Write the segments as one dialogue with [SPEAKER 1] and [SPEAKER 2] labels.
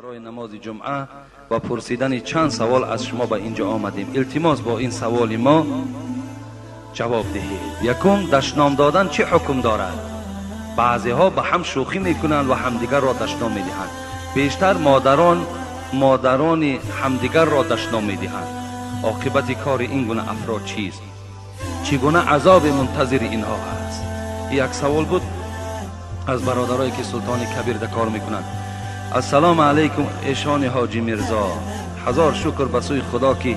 [SPEAKER 1] Барои намози ҷумъа ва пурсидани чанд савол аз шумо ба инҷо омадем. Илтимос, бо ин саволи мо ҷавоб диҳед. Якум, дашном додан чӣ ҳукм дорад? Баъзеҳо ба ҳам шӯхӣ мекунанд ва ҳамдигарро дашном медиҳанд. Бештар модарони ҳамдигарро дашном медиҳанд. Оқибати кори ин гуна афрод чист? Чӣ гуна азоби мунтазири инҳо ҳаст? Як савол буд аз бародарое ки Султони Кабирда кор мекунанд. Ассалому алайкум, эшони ҳоҷи Мирзо. Ҳазор шукр ба сӯи Худо ки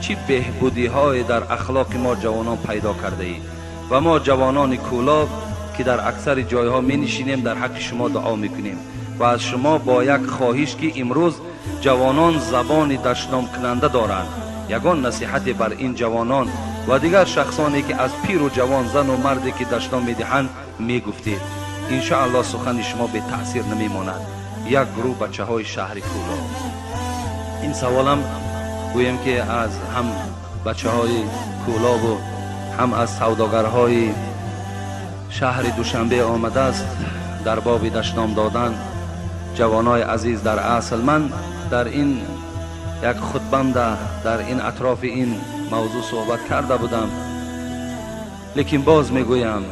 [SPEAKER 1] чӣ беҳбудиҳое дар ахлоқи мо ҷавонон пайдо кардаед ва мо ҷавонони Кӯлоб ки дар аксари ҷойҳо менишинем, дар ҳаққи шумо дуо мекунем ва аз шумо бо як хоҳиш ки имрӯз ҷавонон забони дашномкунанда доранд, ягон насиҳате бар ин ҷавонон ва дигар шахсоне ки аз пиру ҷавон, зану марде ки дашном медиҳанд, мегуфтед. Иншааллоҳ сухани шумо бетаъсир намемонад. Як гурӯҳ бачаҳои шаҳри Кӯлоб. Ин саволам гӯем ки аз ҳам бачаҳои Кӯлобу ҳам аз савдогарҳои шаҳри Душанбе омадааст дар боби дашном додан. Ҷавонои азиз, дар асл ман дар ин як хутбамда дар ин атрофи ин мавзӯъ суҳбат карда будам, лекин боз мегӯям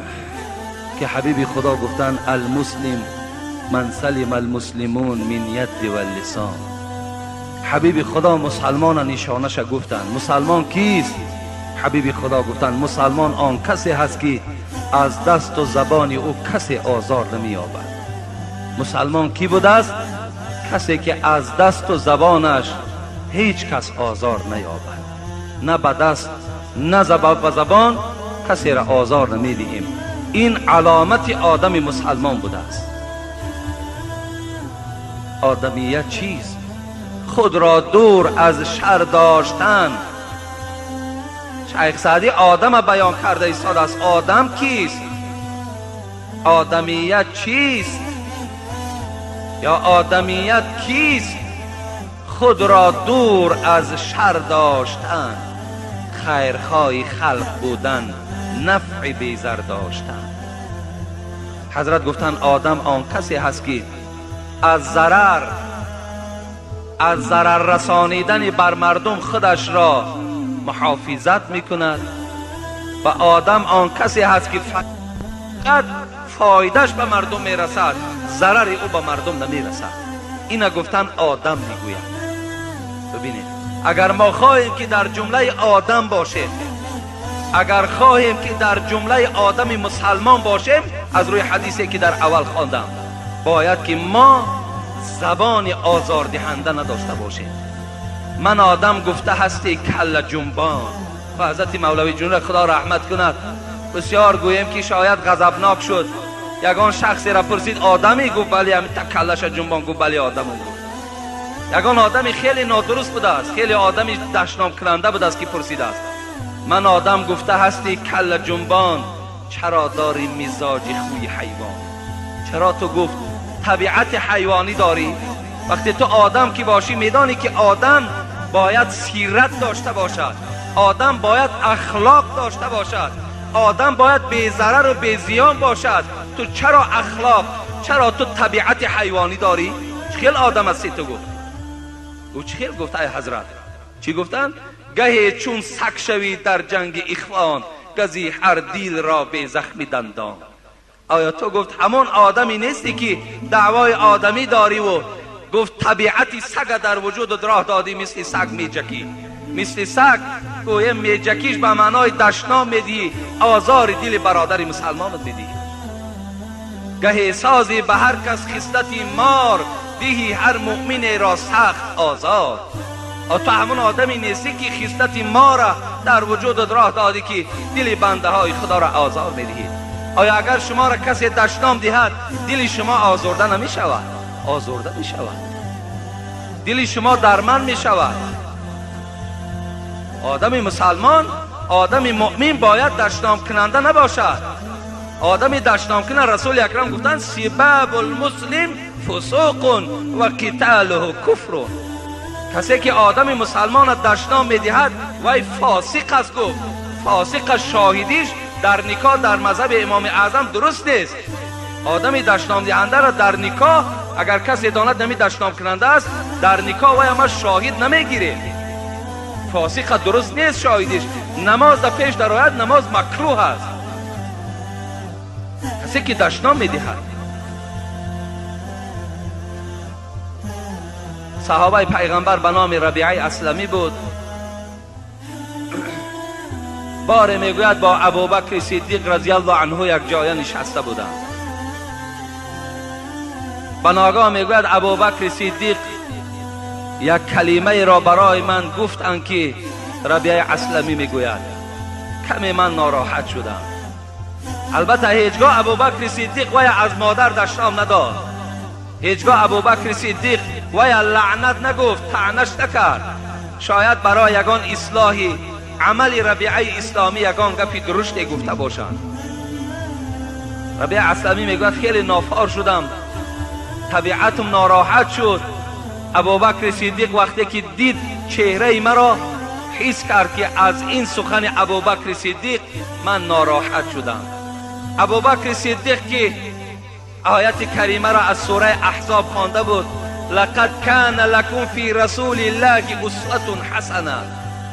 [SPEAKER 1] ки ҳабиби Худо гуфтанд: алмуслим ман салима алмуслимун мин ядди валлисон. Ҳабиби Худо мусалмона нишонаша гуфтанд. Мусалмон кист? Ҳабиби Худо гуфтанд: мусалмон он касе ҳаст ки аз дасту забони ӯ касе озор намеёбад. Мусалмон кӣ будааст? Касе ки аз дасту забонаш ҳеҷ кас озор наёбад. На ба даст, на ба забон касеро озор намедиҳем. Ин аломати одами мусалмон будааст. Одамият чист? Худро дур аз шар доштан. Шайх Саъдӣ одама баён карда истодааст. Одам кист? Одамият чист? Ё одамият кист? Худро дур аз шар доштан, хайрхоҳи халқ будан, нафъи безар доштан. Ҳазрат гуфтанд: одам он касе ҳаст ки аз зарар расонидани бар мардум худашро муҳофизат мекунад ва одам он касе ҳаст ки фақат фоидаш ба мардум мерасад, зарари ӯ ба мардум намерасад. Ина гуфтан одам мегӯяд. Бибинед, агар мо хоҳем ки дар ҷумлаи одам бошем, агар хоҳем ки дар ҷумлаи одами мусалмон бошем, аз рӯи ҳадисе ки дар аввал хондам, бояд ки мо забони озордиҳанда надошта бошем. Ман одам гуфта ҳасти калла ҷунбон. Ва ҳазрати Мавлавӣ ҷунра Худо раҳмат кунад, бисёр гӯем ки шояд ғазабнок шуд. Ягон шахсеро пурсид: одамӣ? Гуфт: бале. Ҳамин каллаша ҷунбон, гуфт: бале, одамам. Гуфт: ягон одами хеле нодуруст будааст, хеле одами дашномкунанда будааст ки пурсидааст: ман одам гуфта ҳасти калла ҷунбон, чаро дорӣ мизоҷи хӯи ҳайвон? Чаро ту, гуфт, табиати ҳайвонӣ дорӣ? Вақте ту одам ки бошӣ, медонӣ ки одам бояд сират дошта бошад, одам бояд ахлоқ дошта бошад, одам бояд безарару безиён бошад. Ту чаро ахлоқ, чаро ту табиати ҳайвонӣ дорӣ? Чӣ хел одам ҳастӣ ту? Гуфт. Ӯ чӣ хел гуфт, ай ҳазрат? Чӣ гуфтанд? Гаҳе чун саг шавӣ дар ҷанги ихвон, гази ҳар дилро безахми дандон. Оё ту, гуфт, ҳамон одаме нестӣ ки даъвои одамӣ дорӣ-ву, гуфт, табиати сага дар вуҷудат роҳ додӣ, мисли саг меҷакӣ, мисли саг гӯя меҷакиш ба маънои дашном медиҳӣ, озори дили бародари мусалмонат медиҳӣ. Гаҳе созӣ ба ҳар кас хислати мор, диҳӣ ҳар муъминеро сахт озор. Ту ҳамон одаме нестӣ ки хислати мора дар вуҷудат роҳ додӣ ки дили бандаҳои Худоро озор медиҳӣ? Оё агар шуморо касе дашном диҳад, дили шумо озурда намешавад? Озурда мешавад. Дили шумо дарманд мешавад. Одами мусалмон, одами муъмин бояд дашномкунанда набошад. Одами дашномкунанда, Расули Акрам гуфтанд: сибабул муслим фусуқун ва қиталуҳу куфрун. Касе ки одами мусалмонро дашном медиҳад, вай фосиқ аст. Гуфт, фосиқ шоҳидиш дар никоҳ дар мазҳаби Имоми Аъзам дуруст нест. Одами дашномдиҳандаро дар никоҳ Агар касе донад нами дашном кунанда аст, дар никоҳ вай ама шоҳид намегирем. Фосиқа дуруст нест шоҳидиш. Намоз дар пеш дарояд, намоз макрӯҳ аст. Касе ки дашном медиҳад. Саҳобаи пайғамбар ба номи Рабиаи Асламӣ буд. Боре мегӯяд бо Абубакри Сиддиқ разияллоҳу анҳу як ҷоя нишаста буданд. Ба ногоҳ мегӯяд Абубакри Сиддиқ як калимаеро барои ман гуфтанд ки Рабиаи Асламӣ мегӯяд. Каме ман нороҳат шудам. Албатта ҳеҷгоҳ Абубакри Сиддиқ вая аз модар дашном надод. Ҳеҷгоҳ Абубакри Сиддиқ вая лаънат нагуфт, таънаш накард. Шояд барои ягон ислоҳи амали Рабиаи Исломӣ ягон гапи дуруште гуфта бошанд. Рабиаи Асламӣ мегӯяд хеле нофор шудам, табиатам нороҳат шуд. Абубакри Сиддиқ вақте ки дид чеҳраи маро, ҳис кард ки аз ин сухани Абубакри Сиддиқ ман нороҳат шудам. Абубакри Сиддиқ ки ояти каримаро аз сураи Аҳзоб хонда буд, лақад кана лакум фи расулиллаҳи усватун ҳасана.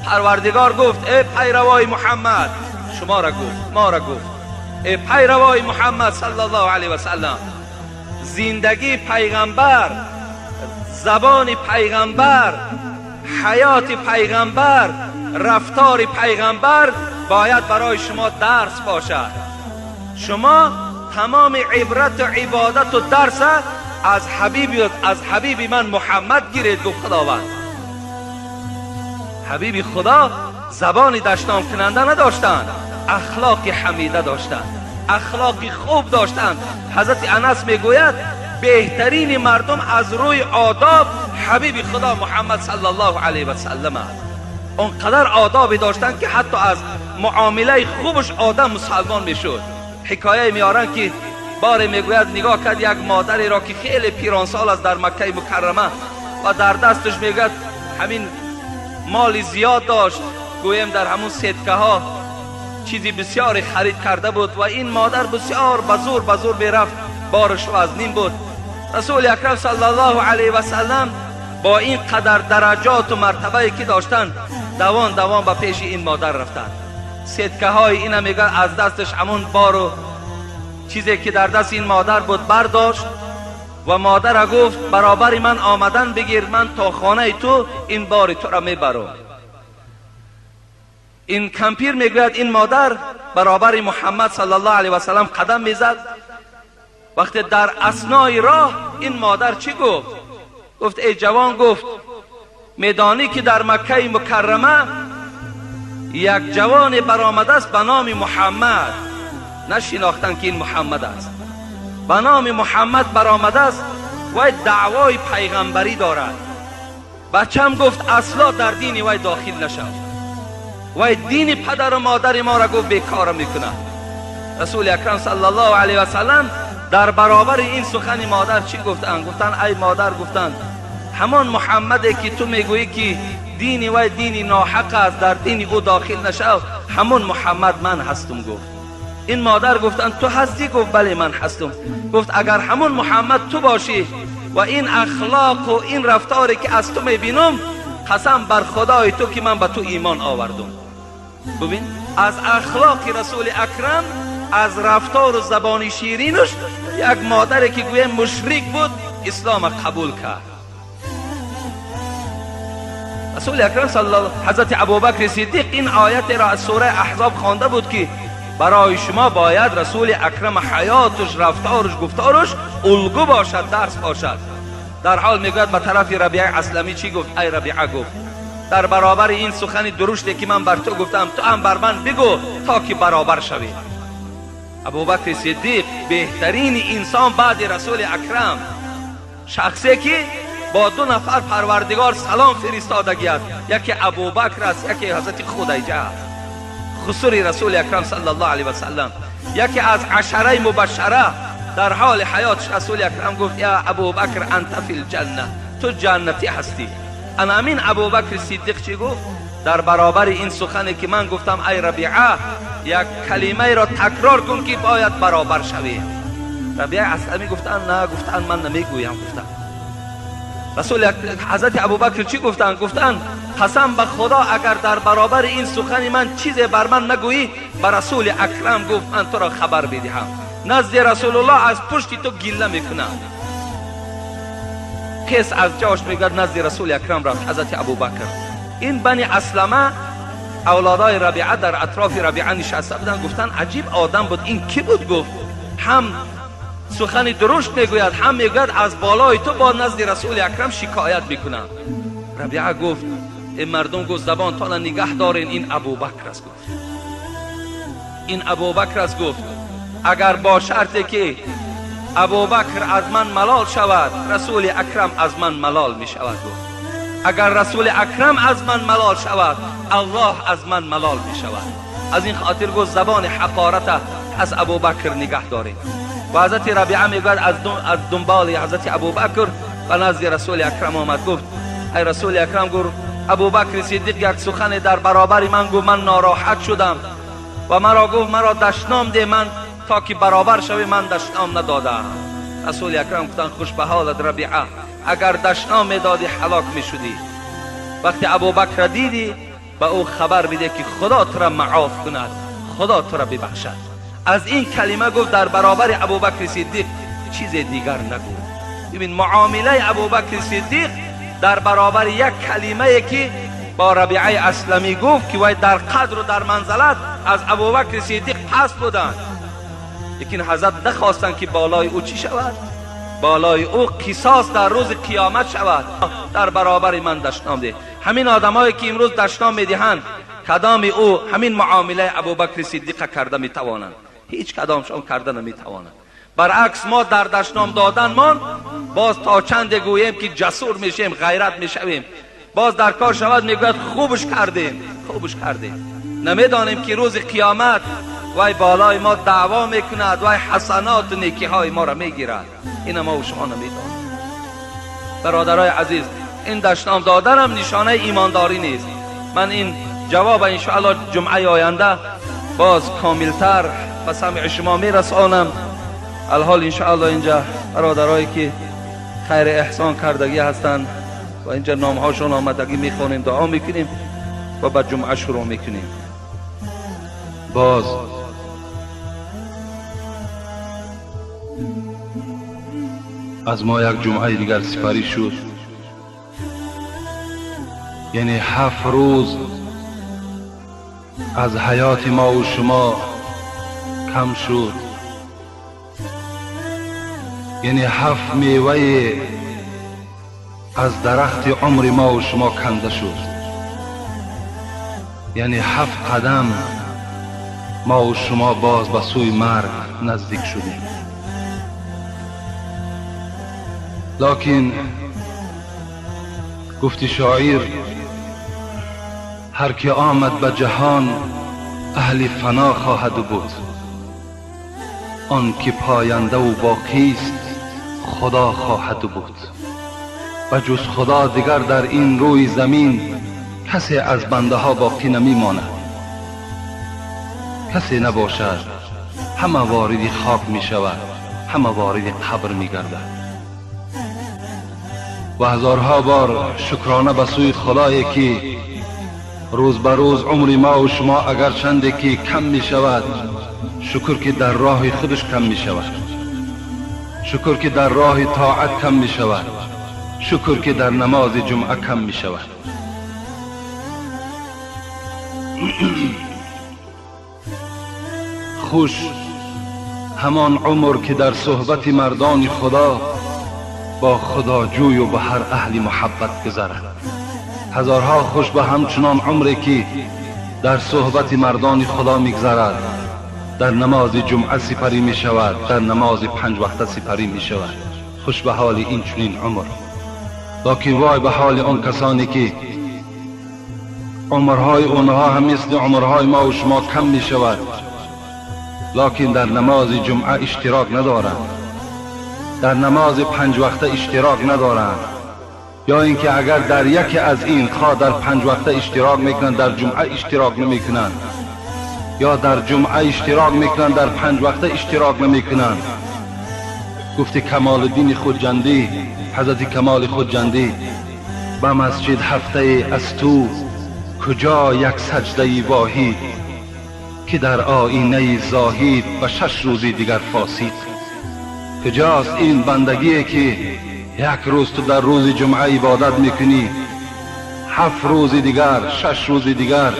[SPEAKER 1] Парвардигор гуфт эй пайравои Муҳаммад, шуморо гуфт, моро гуфт, эй пайравои Муҳаммад саллаллоҳу алайҳи васаллам, зиндагии пайғамбар, забони пайғамбар, ҳаёти пайғамбар, рафтори пайғамбар бояд барои шумо дарс бошад. Шумо тамоми ибрату ибодату дарса аз ҳабиби ман Муҳаммад гиред, гуфт Худованд. Ҳабиби Худо забони дашномкунанда надоштанд, ахлоқи ҳамида доштанд, ахлоқи хуб доштанд. Ҳазрати Анас мегӯяд беҳтарини мардум аз рӯи одоб ҳабиби Худо Муҳаммад саллаллоҳу алайҳи васаллам аст. Он қадар одобе доштанд ки ҳатто аз муомилаи хубаш одам мусалмон мешуд. Ҳикояе меоранд ки боре мегӯяд нигоҳ кард як модареро ки хеле пиронсол аст дар Маккаи Мукаррама ва дар дасташ мегӯяд ҳамин моли зиёд дошт, гӯем дар ҳамун сеткаҳо чизи бисёре харид карда буд ва ин модар бисёр ба зур мерафт, бораш вазнин буд. Расули акрам саллаллоҳу алайҳи васаллам бо ин қадар дараҷоту мартабае ки доштанд, давон давон ба пеши ин модар рафтанд. Сеткаҳои ина мегӯяд аз дасташ ҳамун бору чизе ки дар дасти ин модар буд бардошт ва модара гуфт баробари ман омадан бигир, ман то хонаи ту ин бори туро мебарам. Ин кампир мегӯяд ин модар баробари Муҳаммад саллаллоҳу алайҳи васаллам қадам мезад. Вақте дар аснои роҳ ин модар чӣ гуфт? Гуфт эй ҷавон, гуфт медонӣ ки дар Маккаи Мукаррама як ҷавоне баромадааст ба номи Муҳаммад. Нашинохтанд ки ин Муҳаммад аст. Ба номи Муҳаммад баромадааст, вай даъвои пайғамбарӣ дорад. Бачам гуфт асло дар дини вай дохил нашав, вай дини падару модари моро гуфт бекора мекунад. Расули акрам саллаллоҳу алайҳи васаллам дар баробари ин сухани модар чӣ гуфтанд? Гуфтанд ай модар, гуфтанд ҳамон Муҳаммаде ки ту мегӯӣ ки дини вай дини ноҳақ аст, дар дини ӯ дохил нашав, ҳамон Муҳаммад ман ҳастум. Гуфт ин модар, гуфтанд ту ҳастӣ? Гуфт бале ман ҳастум. Гуфт агар ҳамон Муҳаммад ту бошӣ ва ин ахлоқу ин рафторе ки аз ту мебинам, қасам бар худои ту ки ман ба ту имон овардум. Бубин аз ахлоқи Расули акрам, аз рафтору забони ширинаш як модаре ки гӯем мушрик буд ислома қабул кард. Расули акрам ҳазрати Абубакри Сиддиқ ин оятеро аз сураи Аҳзоб хонда буд ки барои шумо бояд Расули акрам ҳаётуш, рафторуш, гуфторуш улгу бошад, дарс бошад. Дар ҳол мегӯяд ба тарафи Рабиаи Асламӣ чӣ гуфт? Ай Рабиа, гуфт дар баробари ин сухани дуруште ки ман бар ту гуфтам, ту ҳам бар ман бигӯ то ки баробар шавӣ. Абубакри Сиддиқ беҳтарини инсон баъди Расули акрам, шахсе ки бо ду нафар Парвардигор салом фиристодагӣ аст, яке Абубакр аст, яке ҳазрати Худайҷа аст, хусури Расули акрам саллаллоҳу алайҳи васаллам, яке аз ашараи мубашшара. Дар ҳоли ҳаётш Расули акрам гуфт я Абубакр анта фил ҷанна, ту ҷаннатӣ ҳастӣ. Ана амин Абубакри Сиддиқ чӣ гуфт? Дар баробари ин сухане ки ман гуфтам ай Рабиа, як калимаеро такрор кун ки бояд баробар шавӣ. ربیعه اسلمی گفتن نه، گفتن من نمیگویم. گفتن رسول حضرت ابوبکر چی گفتن؟ گفتن قسم به خدا اگر در برابر این سخن من چیزی بر من نگویی، به رسول اکرم گفت من تو را خبر بدهم، نزد رسول الله از پشت تو گله میکنم. کس از جاش میگوید نزد رسول اکرم رفت حضرت ابوبکر. این بنی اسلمه اولادای ربیعه در اطراف ربیعه نشسته بودن، گفتن عجیب آدم بود، این کی بود؟ گفت هم سخن درشت میگوید، هم میگوید از بالای تو با نزد رسول اکرم شکایت میکنم. ربیعه گفت این مردم، گفت زبان تان نگه دارین، این ابوبکر است. گفت این ابوبکر است. گفت اگر با شرطی که ابوبکر از من ملال شود، رسول اکرم از من ملال می شود. گفت اگر رسول اکرم از من ملال شود، الله از من ملال می شود. از این خاطر گفت زبان حقارت از ابوبکر نگه دارین. و حضرت ربیعه میگوید از دنبال حضرت ابوبکر به نزد رسول اکرم آمد. گفت ای رسول اکرم، گفت ابوبکر صدیق یک سخن در برابر من گفت، من ناراحت شدم و مرا گفت مرا دشنام ده، من تا که برابر شوی من دشنام ندادم. رسول اکرم گفتن خوش به حالت ربیعه، اگر دشنام میدادی هلاک میشدی. وقتی ابوبکر دیدی به او خبر بده که خدا تو را معاف کند، خدا تو را ببخشد. از این کلمه گفت در برابر ابوبکر صدیق چیز دیگر نگو. ببین معامله ابوبکر صدیق در برابر یک کلمه که با ربیعه اسلمی گفت که وای در قدر و در منزلت از ابوبکر صدیق پست بودند، لیکن حضرت نخواستند که بالای او چی شود؟ بالای او قصاص در روز قیامت شود. در برابر من دشنام ده. همین آدمایی که امروز دشنام میدهند، کدام او همین معامله ابوبکر صدیق کرده میتوانند؟ هیچ کدامشان کرده نمیتوانند. برعکس ما در دشنام دادن مان باز تا چند گوییم که جسور میشیم، غیرت میشویم، باز در کار شود میگوید خوبش کردیم، خوبش کردیم. نمیدانیم که روز قیامت وای بالای ما دعوا میکند، وای حسنات و نیکی های ما را میگیرد. این ما و شما نمیدانیم. برادرای عزیز، این دشنام دادن هم نشانه ایمانداری نیست. من این جواب انشاءالله جمعه آینده باز کاملتر به سمع شما میرسانم. الحال انشاءالله اینجا برادرایی که خیر احسان کردگی هستند و اینجا نامهاشون آمدگی میخوانیم، دعا میکنیم و به جمعه شروع میکنیم.
[SPEAKER 2] باز از ما یک جمعه دیگر سپری شد، یعنی 7 روز از حیات ما و شما کم شد، یعنی 7 میوه از درخت عمر ما و شما کنده شد، یعنی 7 قدم ما و شما باز به سوی مرگ نزدیک شدیم. لکن گفتی شاعر هر که آمد به جهان اهل فنا خواهد بود، آن که پاینده و باقی است خدا خواهد بود. و جز خدا دیگر در این روی زمین کسی از بنده ها باقی نمی ماند، کسی نباشد، همه وارد خاک می شود، همه وارد قبر می گردد. و هزارها بار شکرانه به سوی خدایی که روز به روز عمر ما و شما اگر چنده که کم می شود، شکر که در راه خودش کم می شود، شکر که در راه طاعت کم می شود، شکر که در نماز جمعه کم می شود. خوش همان عمر که در صحبت مردان خدا با خداجوی و به هر اهل محبت گذرد. هزارها خوش به همچنان عمری که در صحبت مردان خدا میگذرد، در نماز جمعه سپری می شود، در نماز 5 وقته سپری می شود. خوش به حال این چنین عمر. لکن وای به حال آن کسانی که عمرهای آنها هم مثل عمرهای ما و شما کم می شود، لکن در نماز جمعه اشتراک ندارند، در نماز 5 وقته اشتراک ندارند، یا اینکه اگر در یکی از این خواه در 5 وقته اشتراک میکنند در جمعه اشتراک نمیکنند، یا در جمعه اشتراک میکنند در 5 وقته اشتراک نمیکنند. گفتی کمال الدین خودجندی، حضرت کمال خودجندی به مسجد هفته از تو کجا یک سجده واحد که در آینه زاهد و 6 روزی دیگر فاسد. کجاست این بندگی که یک روز تو در روز جمعه عبادت میکنی، 7 روز دیگر، 6 روز دیگر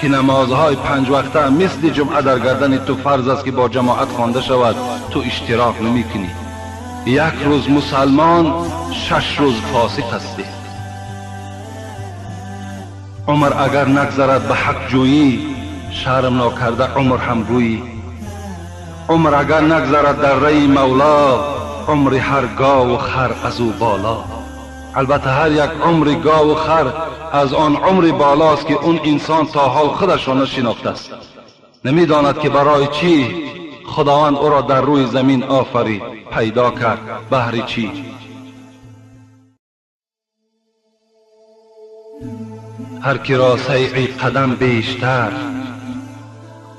[SPEAKER 2] که نمازهای 5 وقته مثل جمعه در گردن تو فرض است که با جماعت خوانده شود، تو اشتراک نمیکنی. یک روز مسلمان، 6 روز فاسق هستی. عمر اگر نگذرد به حق جویی، شرم ناکرده عمر هم گویی. عمر اگر نگذرد در ری مولا، عمر هر گاو و خر از او بالا. البته هر یک عمر گاو و خر از آن عمر بالاست که اون انسان تا حال خودش را نشناخته است، نمیداند که برای چی خداوند او را در روی زمین آفرید، پیدا کرد، بهر چی. هر کی را سعی قدم بیشتر،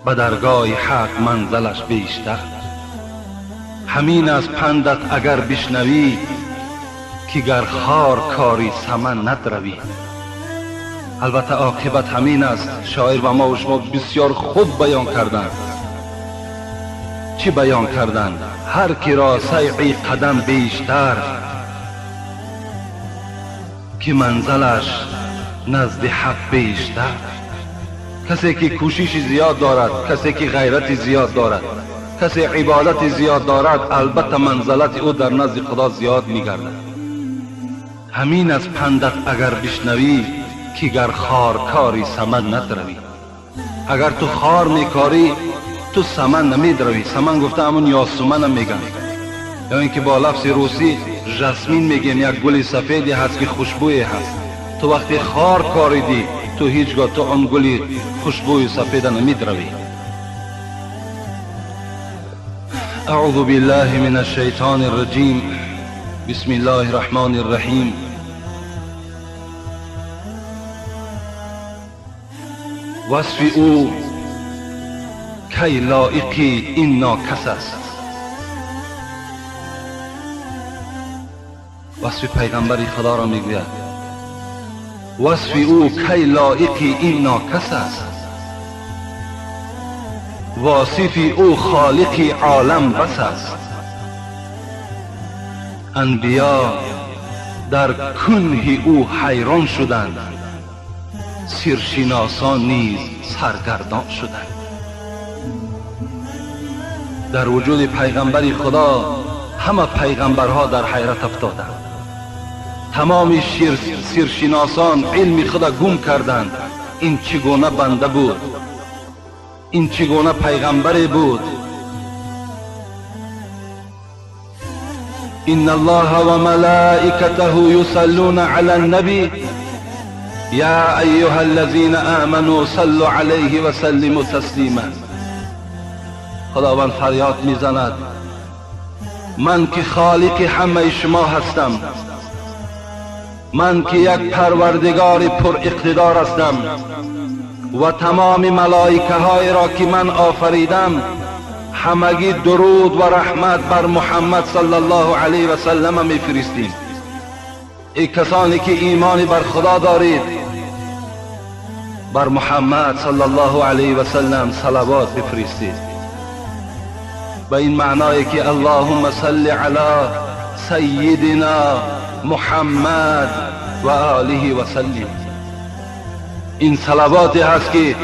[SPEAKER 2] به درگاه حق منزلش بیشتر. همین از پندت اگر بشنوی، که گر خار کاری سمن ندروی. البته عاقبت همین است. شاعر و ما و شما بسیار خوب بیان کردند. چی بیان کردند؟ هر کی را سعی قدم بیشتر، که منزلش نزد حق بیشتر. کسی که کوشش زیاد دارد، کسی که غیرت زیاد دارد، کسی عبادت زیاد دارد، البته منزلت او در نزد خدا زیاد میگردد. همین از پندت اگر بشنوی، که گر خار کاری سمن ندروی. اگر تو خار میکاری تو سمن نمیدروی. سمن گفته همون یاسمن میگن، یا اینکه با لفظ روسی ژاسمین میگیم، یک گل سفیدی هست که خوشبویی هست. تو وقتی خار کاریدی تو هیچگاه تو آن گل خوشبوی سفید نمیدروی. اعوذ بالله من الشیطان الرجیم. بسم الله الرحمن الرحیم. وصف او کی لایقی این ناکس است. وصف پیغمبر خدا را میگوید. وصف او کی لایقی این ناکس است، واصف او خالق عالم بس است. انبیا در کنه او حیران شدند، سرشناسان نیز سرگردان شدند. در وجود پیغمبر خدا همه پیغمبرها در حیرت افتادند. تمام سرشناسان علم خدا گم کردند. این چگونه بنده بود؟ این چگونه پیغمبری بود؟ ان الله و ملائکته یصلون علی النبی یا ایها الذین آمنوا صلوا علیه و سلموا تسلیما. خداوند فریاد میزند من که خالق همه شما هستم، من که یک پروردگار پر اقتدار هستم و تمام ملائکه های را که من آفریدم همگی درود و رحمت بر محمد صلی الله علیه و سلم میفرستیم. ای کسانی که ایمان بر خدا دارید بر محمد صلی الله علیه و سلم صلوات بفرستید. به این معنای که اللهم صل علی سیدنا محمد و آله و سلم. این صلواتی هست که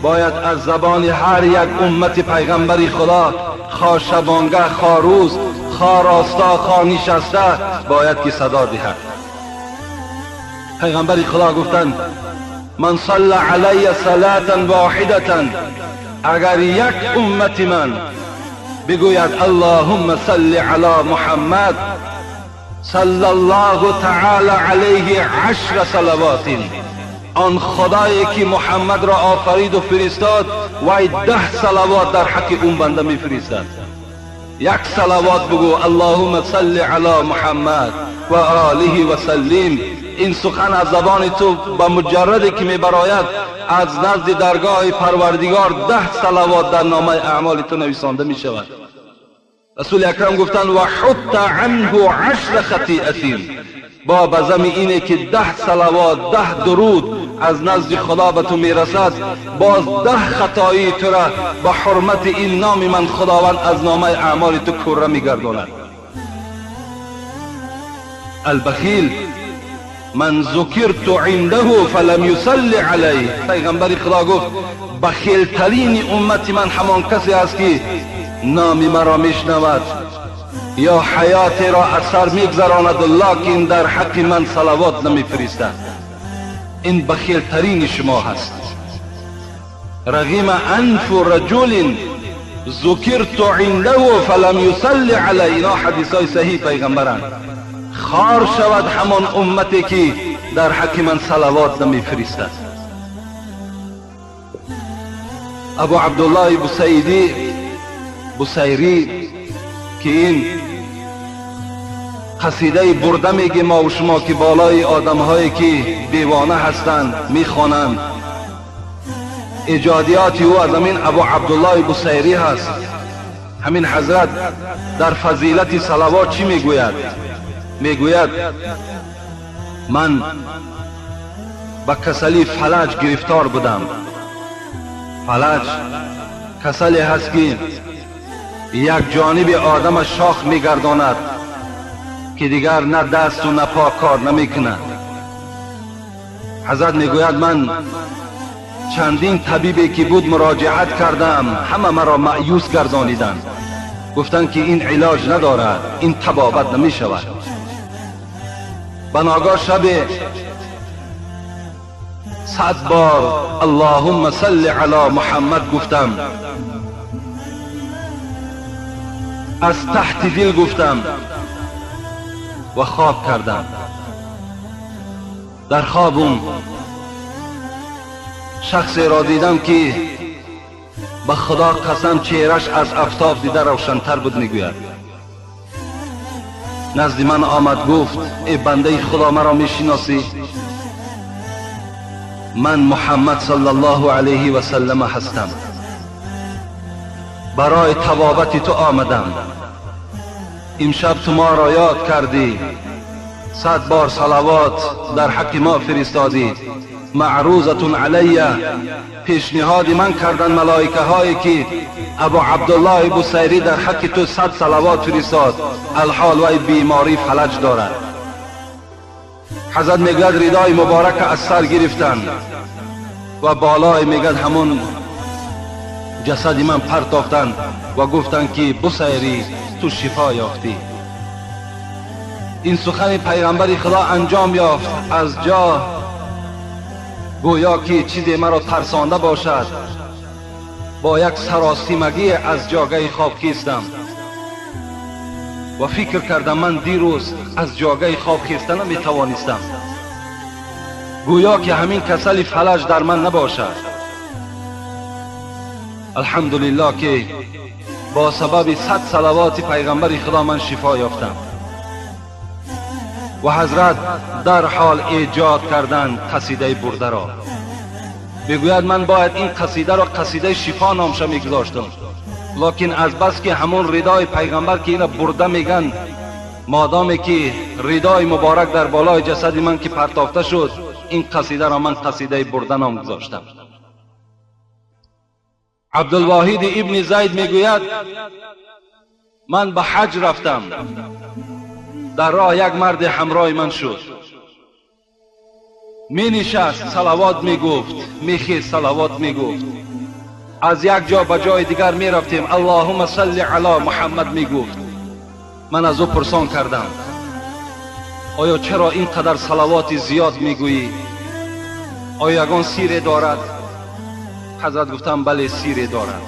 [SPEAKER 2] باید از زبان هر یک امت پیغمبری خدا، خواه شبانگه، خواه روز، خواه راستا، خواه نشسته، باید که صدا دهد. پیغمبر خدا گفتند من صلی علی صلاة واحدة، اگر یک امت من بگوید اللهم صل علی محمد صلی الله تعالی علیه 10 صلوات، آن خدایی که محمد را آفرید و فرستاد وی 10 صلوات در حق اون بنده میفرستد. یک صلوات بگو اللهم صل علی محمد و آله و سلم. این سخن از زبان تو به مجردی که میبراید از نزد درگاه پروردگار 10 صلوات در نامه اعمال تو نویسانده میشود. رسول اکرم گفتن و حط عنه 10 خطیئة. با بزم اینه که 10 صلوات 10 درود از نزد خدا به تو میرسد، باز 10 خطایی تو را با حرمت این نام من خداوند از نامه اعمال تو کره میگرداند. البخیل من ذکرت عنده فلم یصلی علیه. پیغمبر خدا گفت بخیل ترین امت من همان کسی است که نام مرا میشنود یا حیات را اثر میگذراند لکن در حق من صلوات نمیفرستد. این بخیل ترین شما هست. رغم انف رجل ذکرت عنده فلم یصلی علیه. اینا حدیث های صحیح پیغمبرند. خار شود همان امتی که در حق من صلوات نمیفرستد. ابو عبدالله بصیری که این قصیده برده میگه ما و شما که بالای آدم هایی که دیوانه هستند میخوانند، ایجادیات او از همین ابو عبدالله بصیری هست. همین حضرت در فضیلت صلوات چی میگوید؟ میگوید من به کسلی فلج گرفتار بودم. فلج کسلی هست که یک جانب آدم شاخ میگرداند که دیگر نه دست و نه پا کار نمیکند. حضرت میگوید من چندین طبیبی که بود مراجعت کردم، همه مرا مایوس گردانیدند، گفتند که این علاج ندارد، این طبابت نمیشود. بناگاه شب 100 بار اللهم صل علی محمد گفتم، از تحت دل گفتم و خواب کردم. در خوابم شخصی را دیدم که به خدا قسم چهرش از افتاب دیده روشنتر بود. میگوید نزد من آمد گفت ای بنده خدا مرا میشناسی؟ من محمد صلی الله علیه و سلم هستم، برای طبابت تو آمدم. امشب تو ما را یاد کردی، 100 بار صلوات در حق ما فرستادی، معروضتون علیه، پیشنهاد من کردن ملائکه هایی که ابو عبدالله بصیری در حق تو 100 صلوات فرستاد، الحال وی بیماری فلج دارد. حضرت میگوید ردای مبارک از سر گرفتن و بالای میگد همون جسد من پرتافتند و گفتند که بصیری تو شفا یافتی. این سخن پیغمبر خدا انجام یافت. از جا گویا که چیزی مرا ترسانده باشد، با یک سراسیمگی از جاگه خواب خیستم و فکر کردم من دیروز از جاگه خواب خیسته نمیتوانستم، گویا که همین کسل فلج در من نباشد. الحمدلله که با سبب 100 صلوات پیغمبر خدا من شفا یافتم. و حضرت در حال ایجاد کردن قصیده برده را. میگوید من باید این قصیده را قصیده شفا نامشه میگذاشتم، لکن از بس که همون ردای پیغمبر که اینا برده میگن، مادامی که ردای مبارک در بالای جسد من که پرتافته شد، این قصیده را من قصیده برده نام گذاشتم. عبدالواحد ابن زید میگوید من به حج رفتم، در راه یک مرد همراه من شد، می نشست صلوات می گفت، می خیست صلوات می گفت، از یک جا به جای دیگر می رفتیم، اللهم صل علی محمد می گفت. من از او پرسان کردم آیا چرا اینقدر صلوات زیاد می گویی؟ آیا یگان سیره دارد؟ حضرت گفتم بله سیره دارد.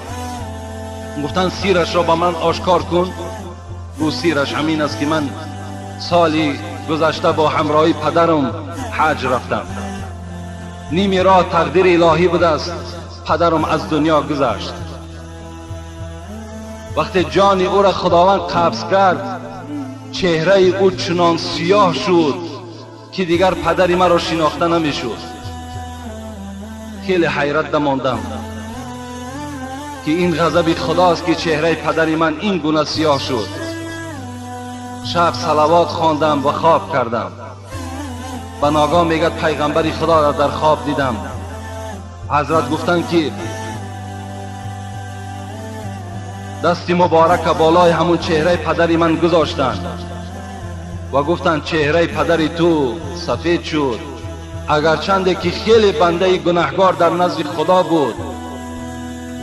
[SPEAKER 2] گفتن سیرش را به من آشکار کن. او سیرش همین است که من سالی گذشته با همراهی پدرم حج رفتم، نیمی راه تقدیر الهی بوده است، پدرم از دنیا گذشت. وقتی جان او را خداوند قبض کرد، چهره او چنان سیاه شد که دیگر پدری مرا شناخته نمیشد. خیلی حیرت ماندم. که این غضب خداست که چهره پدر من این گونه سیاه شد. شب صلوات خواندم و خواب کردم. و ناگاه میگه پیغمبر خدا را در خواب دیدم. حضرت گفتند که دست مبارک بالای همون چهره پدر من گذاشتند و گفتند چهره پدر تو سفید شد، اگرچند که خیلی بنده گناهگار در نزد خدا بود،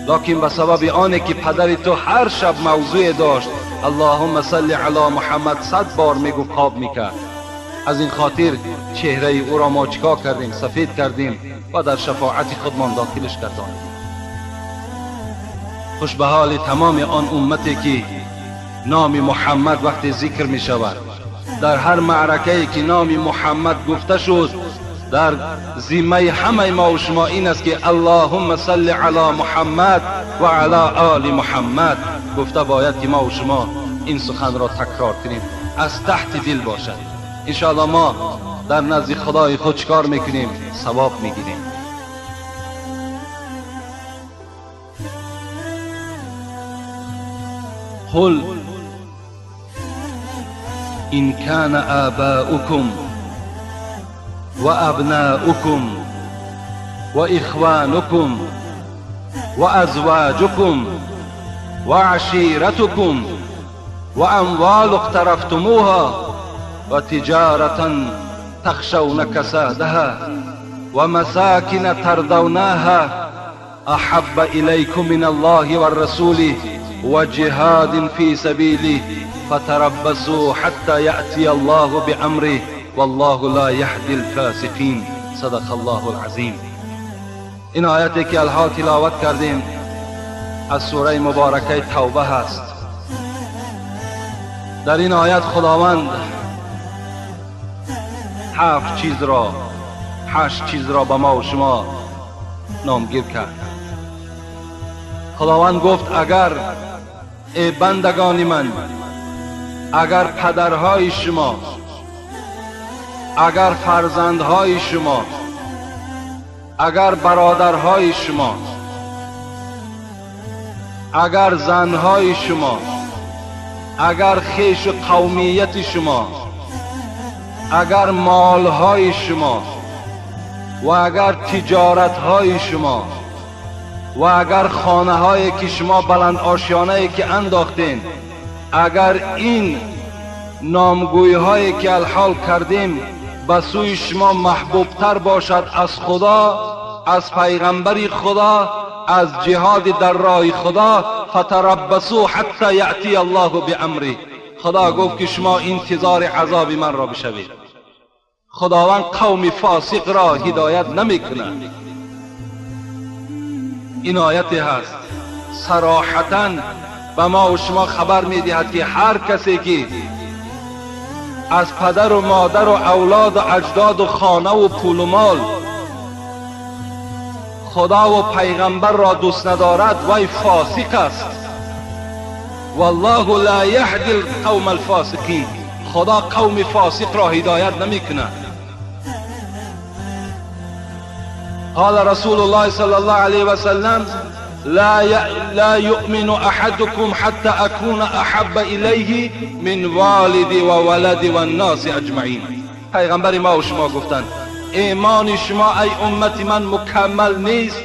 [SPEAKER 2] لکن به سبب آنه که پدر تو هر شب موضوع داشت، اللهم صل علی محمد 100 بار میگفت خواب میکرد، از این خاطر چهره او را ما چیکار کردیم؟ سفید کردیم و در شفاعت خودمان داخلش کردیم. خوش به حال تمام آن امتی که نام محمد وقتی ذکر می شود، در هر معرکه‌ای که نام محمد گفته شد، در ذمه همه ما و شما این است که اللهم صل علی محمد و علی آل محمد گفته باید که ما و شما این سخن را تکرار کنیم، از تحت دل باشد. انشاءالله ما در نزد خدای خود چکار میکنیم؟ ثواب میگیریم. قل إن كان آباؤكم وأبناؤكم وإخوانكم وأزواجكم وعشيرتكم وأموال اقترفتموها وتجارة تخشون كسادها ومساكن ترضونها أحب إليكم من الله والرسول وجهاد في سبيله فتربصوا حتى يأتي الله بأمره والله لا يهدي الفاسقين. صدق الله العظیم. این آیتی که الحال تلاوت کردیم از سوره مبارکه توبه هست. در این آیت خداوند 8 چیز را به ما و شما نامگیر کرد. خداوند گفت اگر ای بندگان من، اگر پدرهای شما، اگر فرزندهای شما، اگر برادرهای شما، اگر زنهای شما، اگر خویش و قومیت شما، اگر مالهای شما و اگر تجارتهای شما و اگر خانه هایی که شما بلند آشیانه که انداختین، اگر این نامگویی هایی که الحال کردیم به سوی شما محبوب تر باشد از خدا، از پیغمبر خدا، از جهاد در راه خدا، فتربصوا حتی یأتی الله بامره. خدا گفت که شما انتظار عذاب من را بشوید. خداوند قوم فاسق را هدایت نمی کند. این آیتی هست صراحتا به ما و شما خبر می دهد که هر کسی که از پدر و مادر و اولاد و اجداد و خانه و پول و مال خدا و پیغمبر را دوست ندارد وی فاسق است. والله لا یهدی القوم الفاسقین. خدا قوم فاسق را هدایت نمی کند. قال رسول الله صلى الله عليه وسلم لا يؤمن أحدكم حتى أكون أحب إليه من والدي وولدي والناس أجمعين. پیغمبر ما و شما گفتند ایمان شما ای امت من مکمل نیست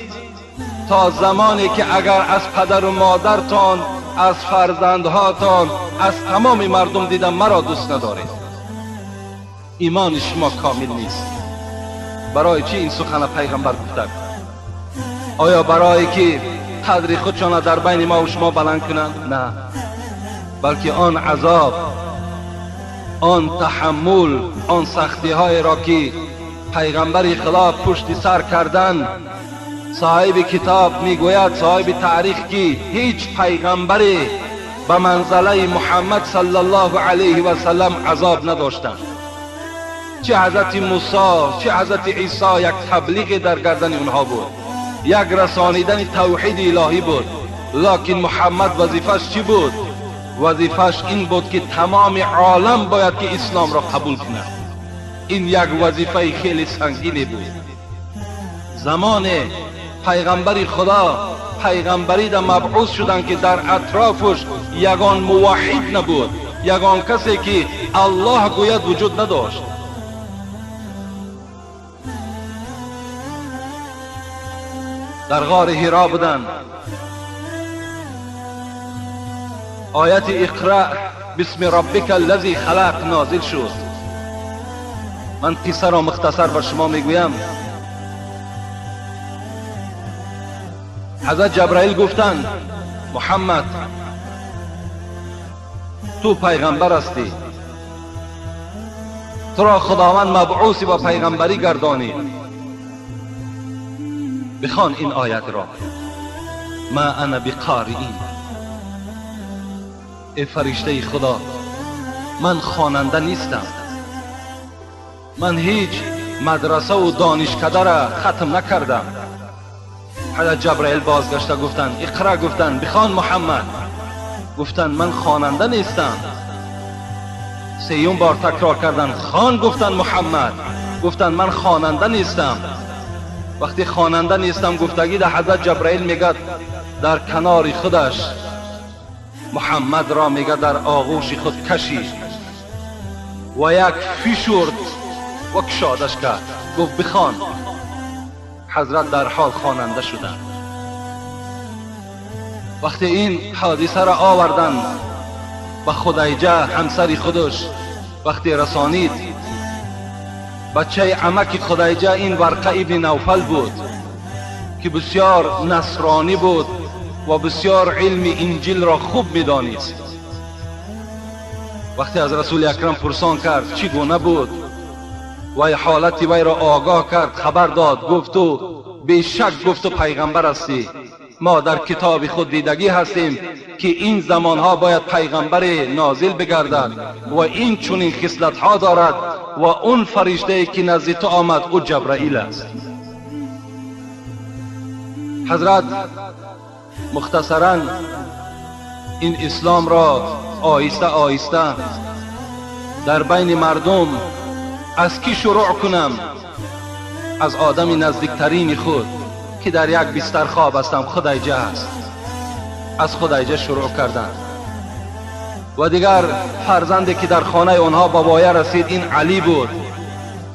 [SPEAKER 2] تا زمانی که اگر از پدر و مادرتان، از فرزندهاتان، از تمام مردم دیدم مرا دوست ندارید. ایمان شما کامل نیست. برای چی این سخن پیغمبر گفتند؟ آیا برای که قدر خودشان در بین ما و شما بلند کنند؟ نه، بلکه آن عذاب، آن تحمل، آن سختی های را که پیغمبر خدا پشت سر کردن، صاحب کتاب میگوید، صاحب تاریخ، که هیچ پیغمبری به منزله محمد صلی الله علیه و سلم عذاب نداشتند. چه حضرت موسی، چه حضرت عیسی، یک تبلیغ در گردن اونها بود، یک رسانیدن توحید الهی بود. لکن محمد وظیفش چی بود؟ وظیفش این بود که تمام عالم باید که اسلام را قبول کند. این یک وظیفه خیلی سنگینی بود. زمان پیغمبر خدا پیغمبری در مبعوث شدند که در اطرافش یگان موحد نبود، یگان کسی که الله گوید وجود نداشت. در غار حرا بودند. آیت اقرأ بسم ربک الذی خلق نازل شد. من قصه را مختصر بر شما میگویم. حضرت جبرائیل گفتند محمد تو پیغمبر هستی، تو را خداوند مبعوث و پیغمبری گردانید، بخوان این آیت را، ما انا بقارئین. ای فرشته خدا، من خواننده نیستم، من هیچ مدرسه و دانشکده را ختم نکردم. حضرت جبرائیل بازگشته گفتند اقرا، گفتند بخوان محمد. گفتند من خواننده نیستم. سیوم بار تکرار کردند خوان، گفتند محمد. گفتند من خواننده نیستم. وقتی خواننده نیستم گفتگی در حضرت جبرائیل میگد در کنار خودش محمد را میگه در آغوش خود کشید و یک فشرد و کشادش کرد، گفت بخوان. حضرت در حال خواننده شدند. وقتی این حادثه را آوردند به خدیجه همسر خودش، وقتی رسانید، بچه عمک خدیجه این ورقه ابن نوفل بود که بسیار نصرانی بود و بسیار علم انجیل را خوب میدانست. وقتی از رسول اکرم پرسان کرد چگونه بود و حالت وی را آگاه کرد، خبر داد، گفت تو بیشک گفت تو پیغمبر هستی، ما در کتاب خود دیدگی هستیم که این زمانها باید پیغمبر نازل بگردد و این چنین خصلت‌ها دارد و اون فرشته که نزد تو آمد او جبرائیل است. حضرت مختصرا این اسلام را آهسته آهسته در بین مردم از کی شروع کنم؟ از آدم نزدیکترین خود که در یک بستر خواب هستم، خدیجه است. از خدیجه شروع کردن و دیگر فرزندی که در خانه آنها به وایه رسید این علی بود،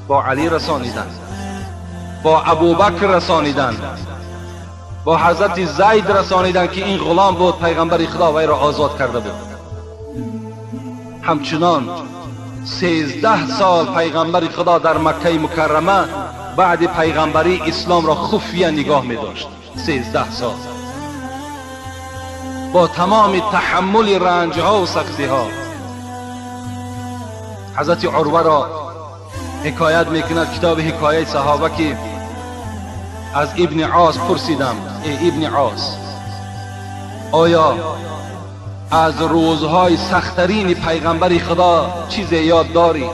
[SPEAKER 2] با علی رسانیدن، با ابوبکر رسانیدن، با حضرت زید رسانیدن که این غلام بود، پیغمبر خدا وی را آزاد کرده بود. همچنان 13 سال پیغمبر خدا در مکه مکرمه بعد پیغمبری اسلام را خفیه نگاه می داشت. 13 سال با تمام تحمل رنج ها و سختی ها. حضرت عروه را حکایت میکند کتاب حکایه صحابه که از ابن عاص پرسیدم، ای ابن عاص، آیا از روزهای سخترین پیغمبر خدا چیز یاد داری؟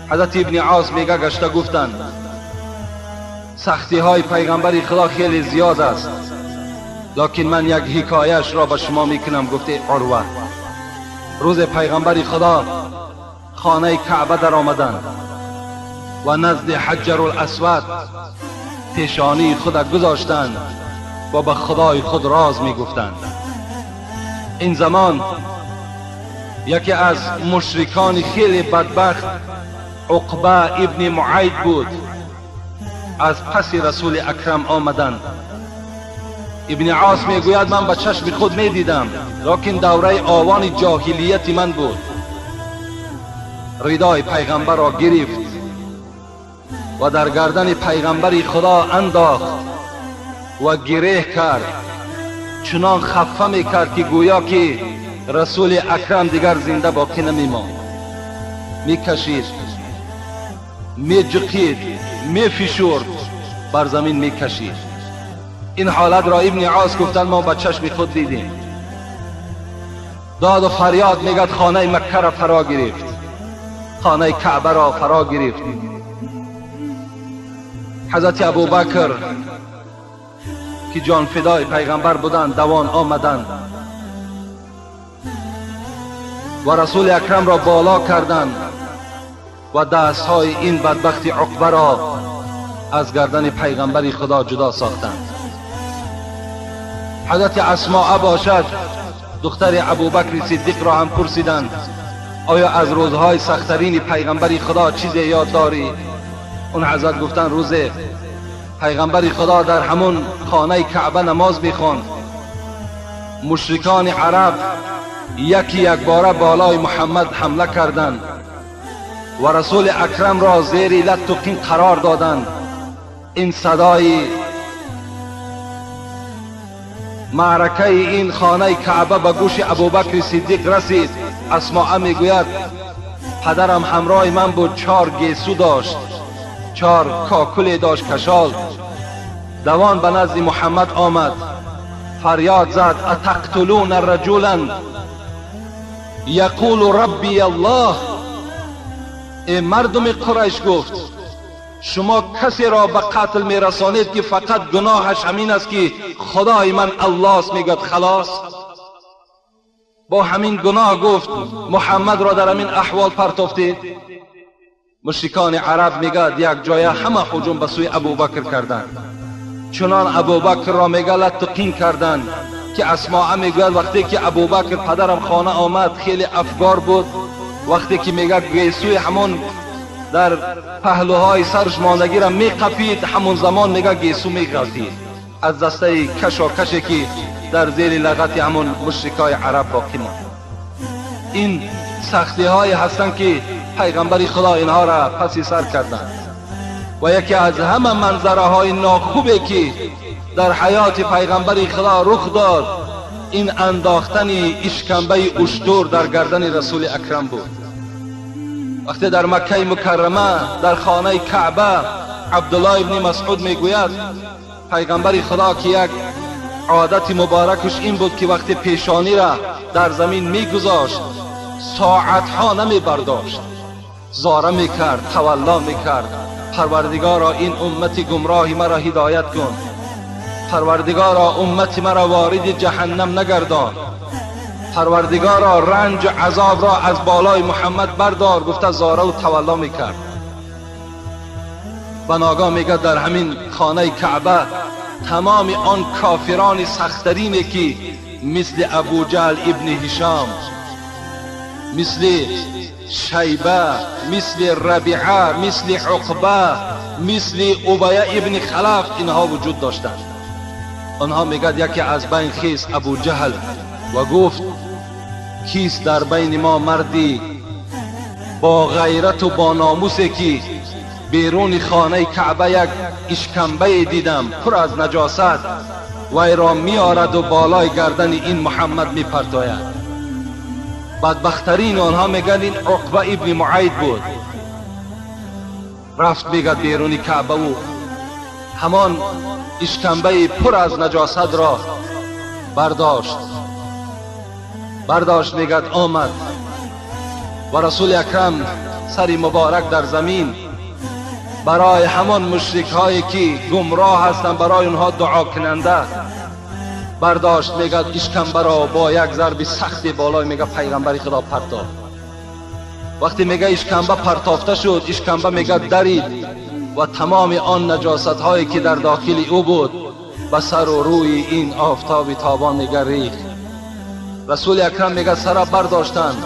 [SPEAKER 2] حضرت ابن عاص میگه گشته گفتند سختی های پیغمبر خدا خیلی زیاد است، لکن من یک حکایش را به شما میکنم. گفته عروه، روز پیغمبر خدا خانه کعبه در آمدند و نزد حجر الاسود پیشانی خود گذاشتند و به خدای خود راز میگفتند. این زمان یکی از مشرکان خیلی بدبخت عقبه ابن معید بود، از پس رسول اکرم آمدند. ابن عاص میگوید من به چشم خود میدیدم، لکن دوره آوان جاهلیت من بود. ردای پیغمبر را گرفت و در گردن پیغمبر خدا انداخت و گریه کرد، چنان خفه میکرد که گویا که رسول اکرم دیگر زنده باقی نمیماند. میکشید، میجقید، میفشرد، بر زمین میکشید. این حالت را ابن عاص گفتند ما با چشم خود دیدیم. داد و فریاد میگد خانه مکه را فرا گرفت، خانه کعبه را فرا گرفت. حضرت ابوبکر که جان فدای پیغمبر بودند دوان آمدند و رسول اکرم را بالا کردند و دستهای این بدبخت عقبه را از گردن پیغمبر خدا جدا ساختند. حضرت اسماء باشد دختر ابوبکر صدیق را هم پرسیدند آیا از روزهای سخت‌ترین پیغمبر خدا چیزی یاد داری؟ اون حضرت گفتن روز پیغمبر خدا در همون خانه کعبه نماز میخواند، مشرکان عرب یکی یک باره بالای محمد حمله کردند و رسول اکرم را زیر لت و قین قرار دادند. این صدای معرکه این خانه کعبه به گوش ابوبکر صدیق رسید. اسماء میگوید پدرم همراه من بود، 4 گیسو داشت، 4 کاکل داشت کشال. دوان به نزد محمد آمد، فریاد زد اتقتلون رجلا یقول ربی الله. ای مردم قریش، گفت شما کسی را به قتل میرسانید که فقط گناهش همین است که خدای من الله است، میگوید خلاص. با همین گناه گفت محمد را در همین احوال پرتافتید. مشرکان عرب میگد یک جای همه هجوم به سوی ابوبکر کردند، چنان ابوبکر را میگه لت و قین کردند که اسماء میگوید وقتی که ابوبکر پدرم خانه آمد خیلی افگار بود، وقتی که میگه گیسوی همون در پهلوهای سرش ماندگی را میقپید، همون زمان میگه گیسو میغلطید از دسته کشاکشی که در زیر لغت همون مشرکای عرب باقی ماند. این سختی های هستند که پیغمبر خدا اینها را پسی سر کردند. و یکی از همه منظره های ناخوبی که در حیات پیغمبر خدا رخ داد این انداختن اشکنبه اشتر در گردن رسول اکرم بود. وقتی در مکه مکرمه در خانه کعبه عبدالله ابن مسعود میگوید پیغمبر خدا که یک عادت مبارکش این بود که وقتی پیشانی را در زمین میگذاشت ساعتها نمی برداشت، زاره میکرد، تولا میکرد، پروردگارا این امت گمراهی مرا هدایت کن، پروردگارا امت مرا وارد جهنم نگردان، پروردگارا رنج و عذاب را از بالای محمد بردار. گفته زاره و تولا میکرد. بناگاه میگه در همین خانه کعبه تمام آن کافران سخترینی که مثل ابو جهل ابن هشام، مثل شیبه، مثل ربیعه، مثل عقبه، مثل ابیه ابن خلف، اینها وجود داشتند. آنها میگد یکی از بین خیز ابو جهل و گفت کیست در بین ما مردی با غیرت و با ناموسی که بیرون خانه کعبه یک اشکنبه دیدم پر از نجاست، وی را میآرد و بالای گردن این محمد میپرتاید. بدبخترین آنها میگن این عقبه ابن معید بود. رفت میگد بیرون کعبه و همان اشکنبه پر از نجاست را برداشت میگد آمد و رسول اکرم سری مبارک در زمین برای همان مشرک هایی که گمراه هستند برای اونها دعا کننده برداشت. میگد اشکنبه را با یک ضرب سخت بالای میگه پیغمبر خدا پرتافت. وقتی میگه اشکنبه پرتافته شد، اشکنبه میگه درید و تمام آن نجاست هایی که در داخل او بود به سر و روی این آفتاب تابان میگه ریخت. رسول اکرم میگه سر برداشتند،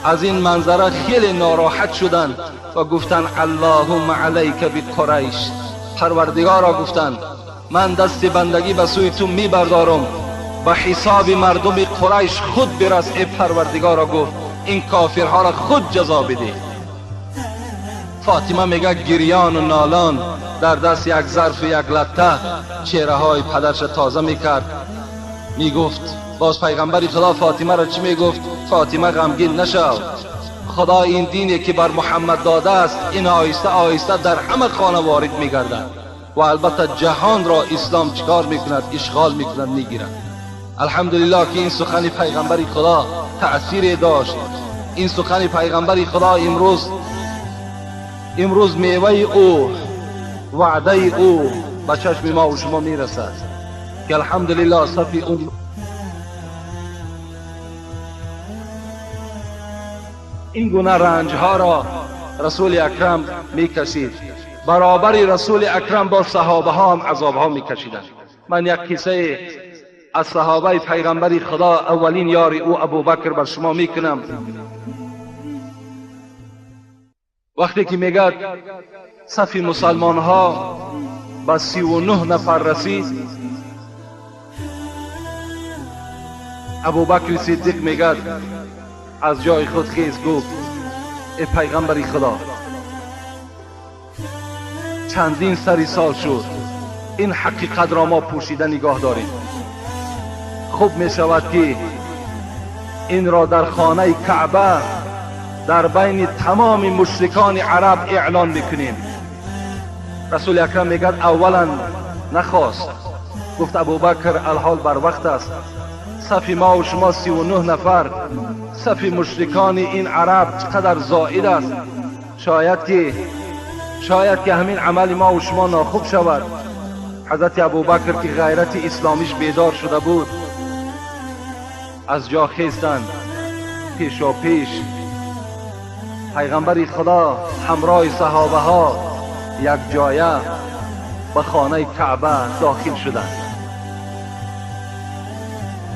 [SPEAKER 2] از این منظره خیلی ناراحت شدند و گفتند اللهم علیک بقریش. پروردگارا گفتند من دست بندگی به سوی تو میبردارم، به حساب مردم قریش خود برس. ای پروردگارا گفت این کافرها را خود جزا بده. فاطمه میگه گریان و نالان در دست یک ظرف و یک لطه چهره های پدرش تازه میکرد. میگفت باز پیغمبر خدا فاطمه را چی میگفت؟ فاطمه غمگین نشو، خدا این دینی که بر محمد داده است این آهسته آهسته در همه خانه وارد میگردد و البته جهان را اسلام چکار میکند؟ اشغال میکند، میگیرد. الحمدلله که این سخن پیغمبر خدا تأثیر داشت. این سخن پیغمبر خدا امروز میوه او، وعده او به چشم ما و شما میرسد که الحمدلله صفی اون این گونه رنج ها را رسول اکرم میکشید. برابر رسول اکرم با صحابه ها هم عذاب ها میکشیدند. من یک قصه از صحابه پیغمبر خدا اولین یار او ابوبکر بر شما میکنم. وقتی که میگد صف مسلمان ها به 39 نفر رسید، ابوبکر صدیق میگد از جای خود خیز گفت ای پیغمبر خدا، چندین سری سال شد این حقیقت را ما پوشیده نگاه داریم. خوب می شود که این را در خانه کعبه در بین تمام مشرکان عرب اعلان میکنیم. رسول اکرم میگد اولا نخواست، گفت ابوبکر الحال بر وقت است، صف ما و شما 39 نفر، صف مشرکان این عرب چقدر زائد است، شاید که همین عمل ما و شما ناخوب شود. حضرت ابوبکر که غیرت اسلامیش بیدار شده بود از جا خیستند، پیشا پیش پیغمبر خدا همراه صحابه ها یک جایه به خانه کعبه داخل شدند.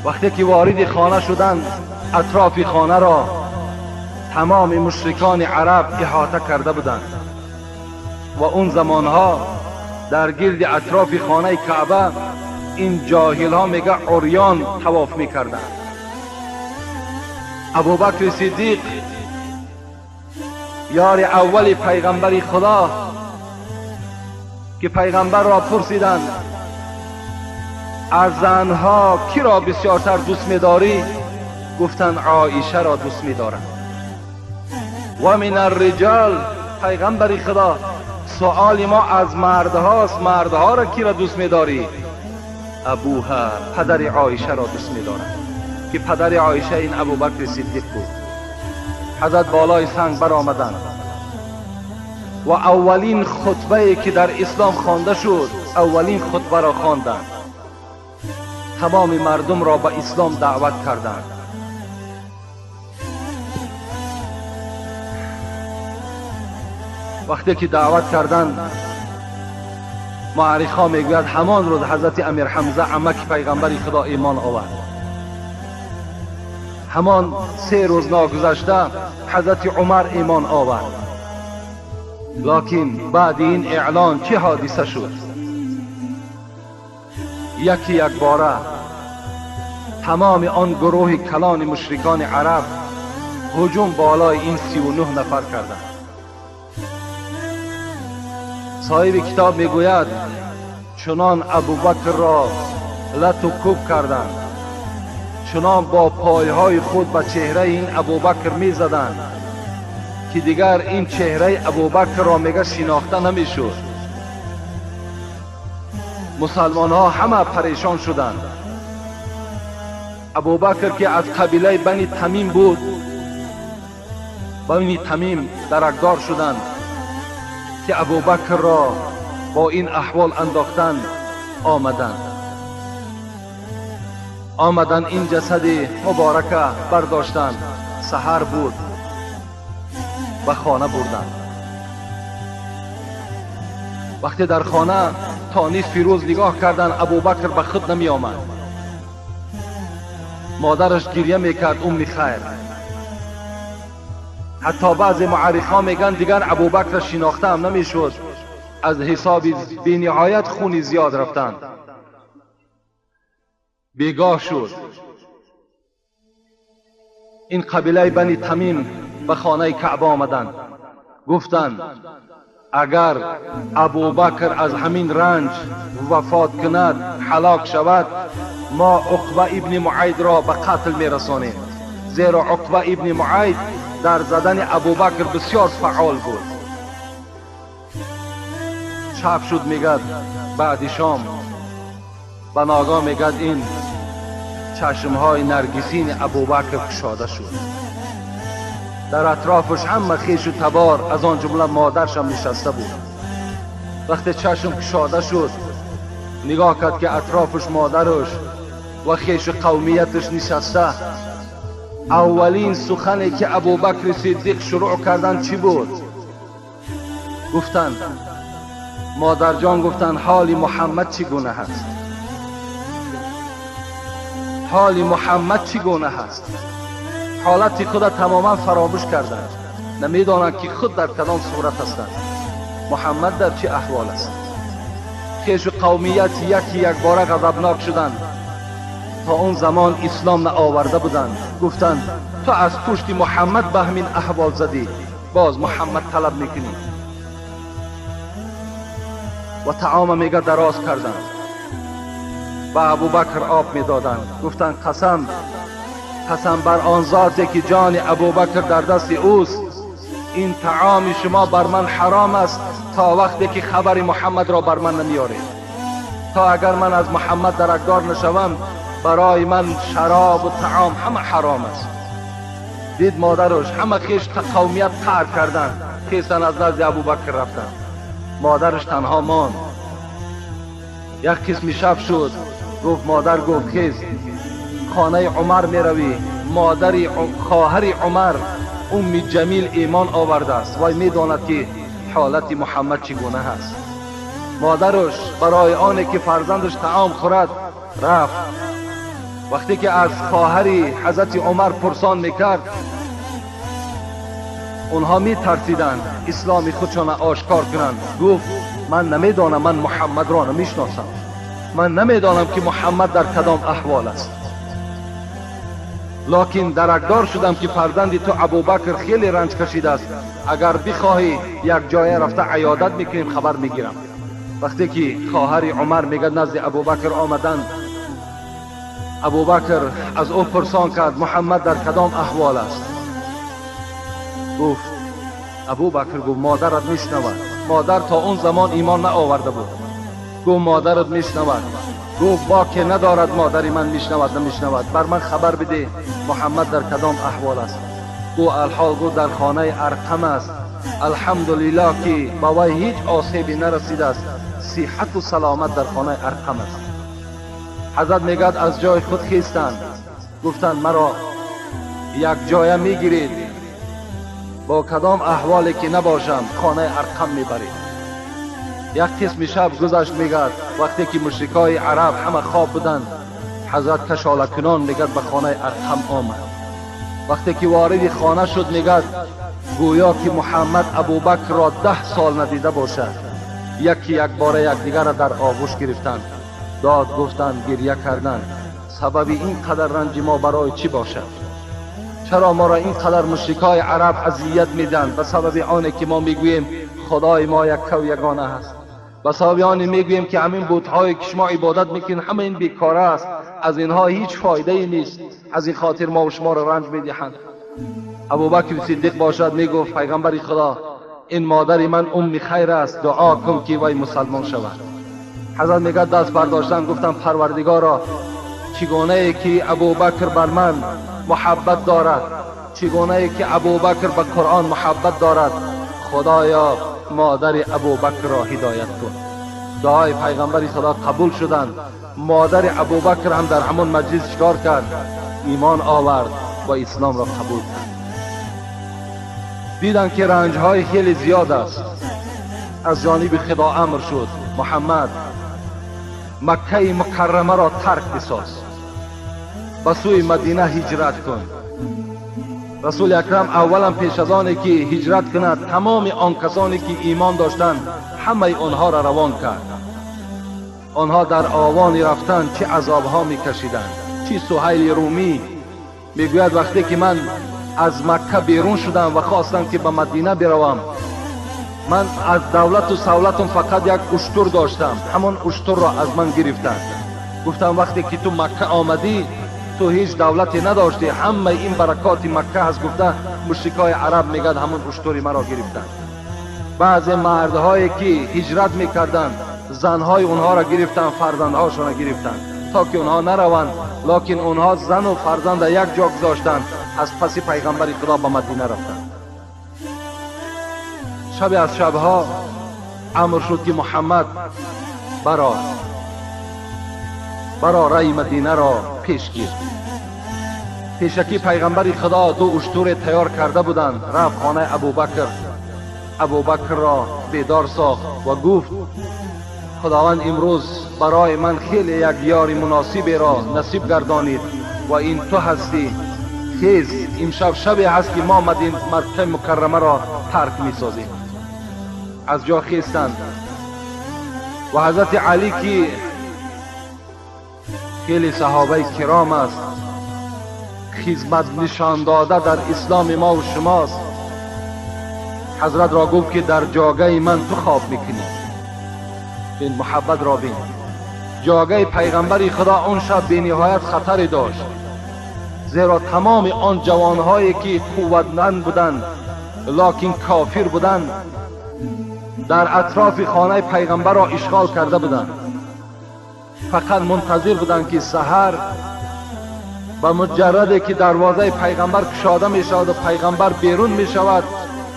[SPEAKER 2] وقتی که وارد خانه شدند، اطراف خانه را تمام مشرکان عرب احاطه کرده بودند و اون زمانها در گرد اطراف خانه کعبه این جاهل ها میگه عریان طواف میکردند. ابوبکر صدیق یار اول پیغمبر خدا که پیغمبر را پرسیدند از زنها کی را بسیارتر دوست می‌داری؟ گفتند عایشه را دوست می‌دارم. و من الرجال، پیغمبر خدا سؤال ما از مردهاست، مردها را کی را دوست می‌داری؟ ابوها، پدر عایشه را دوست می‌دارم که پدر عایشه این ابوبکر صدیق بود. حضرت بالای سنگ برآمدند و اولین خطبه که در اسلام خوانده شد، اولین خطبه را خواندند، تمام مردم را به اسلام دعوت کردند. وقتی که دعوت کردند، معرخ ها میگوید همان روز حضرت امیر حمزه عمک پیغمبر خدا ایمان آورد. همان 3 روز ناگذشته حضرت عمر ایمان آورد. لکن بعد این اعلان چه حادثه شد؟ یکی یک باره تمام آن گروه کلان مشرکان عرب هجوم بالای این 39 نفر کردند. صاحب کتاب میگوید چنان ابوبکر را لت و کوب کردند، چنان با پایهای خود به چهره این ابوبکر میزدند که دیگر این چهره ابوبکر را میگه شناخته نمیشد. مسلمان ها همه پریشان شدند. ابوبکر که از قبیله بنی تمیم بود، بنی تمیم درکدار شدند که ابوبکر را با این احوال انداختند. آمدند این جسد مبارکه برداشتند، سحر بود، به خانه بردند. وقتی در خانه تا نصف روز نگاه کردند، ابوبکر به خود نمی آمد. مادرش گریه میکرد، ام خیر. حتی بعضی معرخ ها میگن دیگر ابوبکر شناخته هم نمیشد، از حساب بی نهایت خونی زیاد رفتند. بیگاه شد، این قبیله بنی تمیم به خانه کعبه آمدند، گفتند اگر ابوبکر از همین رنج وفات کند، هلاک شود، ما عقبه ابن معید را به قتل میرسانیم، زیرا عقبه ابن معید در زدن ابوبکر بسیار فعال بود. شب شد، میگد بعد شام به ناگاه میگد این چشمهای نرگسین ابوبکر کشاده شد. در اطرافش همه خویش و تبار، از آن جمله مادرش هم نشسته بود. وقتی چشم کشاده شد، نگاه کرد که اطرافش مادرش و خویش و قومیتش نشسته. اولین سخنی که ابوبکر صدیق شروع کردن چی بود؟ گفتند مادر جان، گفتند حال محمد چگونه هست؟ ҳоли Муҳаммад чӣ гуна ҳаст. Ҳолати худа тамоман фаромӯш карданд, намедонанд ки худ дар кадом сурат ҳастанд, Муҳаммад дар чӣ аҳвол аст. Хешу қавмият яки якбора ғазабнок шуданд. То он замон ислом наоварда буданд. Гуфтанд ту аз пушти Муҳаммад ба ҳамин аҳвол задӣ, боз Муҳаммад талаб мекунӣ. Ва таома мега дароз карданд, ба Абубакр об медоданд. Гуфтанд қасам, қасам бар он зоте ки ҷони Абубакр дар дасти ӯст, ин таоми шумо бар ман ҳаром аст то вақте ки хабари Муҳаммадро бар ман намеоред. То агар ман аз Муҳаммад даракдор нашавам, барои ман шароб ва таом ҳама ҳаром аст. Дид модараш ҳама хеш қавмият қаҳр карданд, хестан аз назди Абубакр рафтанд. Модараш танҳо монд. Як қисми шаб шуд, гуфт модар, гуфт хез, хонаи Умар меравӣ. Модари хоҳари Умар Умми Ҷамил имон овардааст, вай медонад ки ҳолати Муҳаммад чӣ гуна ҳаст. Модараш барои оне ки фарзандаш таом хӯрад рафт. Вақте ки аз хоҳари ҳазрати Умар пурсон мекард, онҳо метарсиданд исломи худшона ошкор кунанд. Гуфт ман намедонам, ман Муҳаммадро намешиносам, ман намедонам ки Муҳаммад дар кадом аҳвол аст, локин даракдор шудам ки фарзанди ту Абубакр хеле ранҷ кашидааст. Агар бихоҳӣ як ҷоя рафта аёдат мекунем, хабар мегирам. Вақте ки хоҳари Умар мегӯяд назди Абубакр омаданд, Абубакр аз ӯ пурсон кард Муҳаммад дар кадом аҳвол аст. Гуфт Абубакр, гуфт модарат мешнавад. Модар то он замон имон наоварда буд. Гуфт модарат мешнавад. Гуфт боке надорад, модари ман мешнавад намешнавад, бар ман хабар биде Муҳаммад дар кадом аҳвол аст. Гуфт алҳол, гуфт дар хонаи Арқам аст. Алҳамдулиллоҳ ки ба вай ҳеҷ осебе нарасидааст, сиҳату саломат дар хонаи Арқам аст. Ҳазрат мегӯяд аз ҷои худ хестанд, гуфтанд маро як ҷоя мегиред, бо кадом аҳволе ки набошам хонаи Арқам мебаред. Як қисми шаб гузашт, мегӯяд вақте ки мушрикои араб ҳама хоб буданд, ҳазрат кашолакунон мегӯяд ба хонаи Арқам омад. Вақте ки вориди хона шуд, мегӯяд гӯё ки Муҳаммад Абубакрро 10 сол надида бошад. Яки якбора якдигарро дар оғӯш гирифтанд, дод гуфтанд, гиря карданд. Сабаби ин қадар ранҷи мо барои чӣ бошад? Чаро моро ин қадар мушрикои араб азият медиҳанд? Ба сабаби оне ки мо мегӯем худои мо яккаву ягона аст, ба сабаби оне мегӯем ки ҳамин бутҳое ки шумо ибодат мекунед ҳама ин бекора аст, аз инҳо ҳеҷ фоидае нест, аз ин хотир мо шуморо ранҷ медиҳанд. Абубакр Сиддиқ бошад мегуфт пайғамбари Худо, ин модари ман Умми Хайр аст, дуо кун ки вай мусалмон шавад. Ҳазрат мегӯяд даст бардоштан, гуфтам Парвардигоро, чӣ гунае ки Абубакр бар ман муҳаббат дорад, чӣ гунае ки Абубакр ба Қуръон муҳаббат дорад, Худоё модари Абубакрро ҳидоят кун. Дуои пайғамбари Худо қабул шуданд. Модари Абубакр ҳам дар ҳамон маҷлис чикор кард? Имон овард ва исломро қабул кард. Диданд ки ранҷҳои хеле зиёд аст. Аз ҷониби Худо амр шуд Муҳаммад Маккаи Мукаррамаро тарк бисоз, ба сӯи Мадина ҳиҷрат кун. Расули Акрам аввалан пеш аз оне ки ҳиҷрат кунад, тамоми он касоне ки имон доштанд ҳамаи онҳоро равон кард. Онҳо дар овони рафтан чӣ азобҳо мекашиданд. Чӣ Суҳайли Румӣ мегӯяд вақте ки ман аз Макка берун шудам ва хостам ки ба Мадина биравам, ман аз давлату савлатам фақат як уштур доштам, ҳамон уштурро аз ман гирифтанд. Гуфтам вақте ки ту Макка омадӣ ту ҳеҷ давлате надоштӣ, ҳамаи ин баракоти Макка ҳаст, гуфта мушрикои араб мегӯяд ҳамон уштури маро гирифтанд. Баъзе мардҳое ки ҳиҷрат мекарданд занҳои онҳоро гирифтанд, фарзандҳошонро гирифтанд то ки онҳо нараванд, локин онҳо зану фарзанда як ҷо гузоштанд, аз паси пайғамбари Худо ба Мадина рафтанд. Шабе аз шабҳо амр шуд ки Муҳаммад баро раи Мадинаро пеш гир. Пешакӣ пайғамбари Худо 2 уштуре тайёр карда буданд. Рафт хонаи Абубакр, Абубакрро бедор сохт ва гуфт Худованд имрӯз барои ман хеле як ёри муносиберо насиб гардонид. و این تو هستی. خیز، امشب شبی هست که ما مکه مکرمه را ترک میسازیم. از جا خیستند و حضرت علی که خیلی صحابه کرام است، خدمت نشان داده در اسلام ما و شماست، حضرت را گفت که در جاگه من تو خواب میکنی. این محبت را بین. جاگه پیغمبر خدا آن شب به نهایت خطر داشت، زیرا تمام آن جوانهایی که قوتمند بودند لکن کافر بودند در اطراف خانه پیغمبر را اشغال کرده بودند. فقط منتظر بودند که سحر به مجرد که دروازه پیغمبر کشاده می شود و پیغمبر بیرون می شود،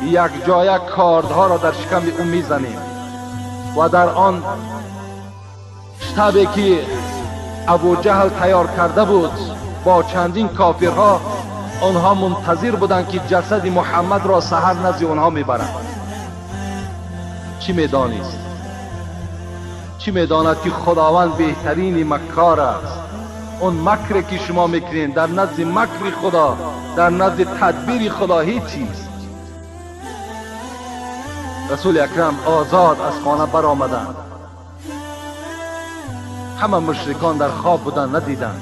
[SPEAKER 2] یک جای کاردها را در شکم او می زنیم. و در آن شتابی که ابو جهل تیار کرده بود با چندین کافرها، آنها منتظر بودند که جسد محمد را سحر نزد آنها میبرند. چی میدانست؟ چی میداند که خداوند بهترین مکار است؟ اون مکری که شما میکنین در نزد مکر خدا، در نزد تدبیر خدا هیچ چیز. رسول اکرم آزاد از خانه برآمدند. همه مشرکان در خواب بودند، ندیدند،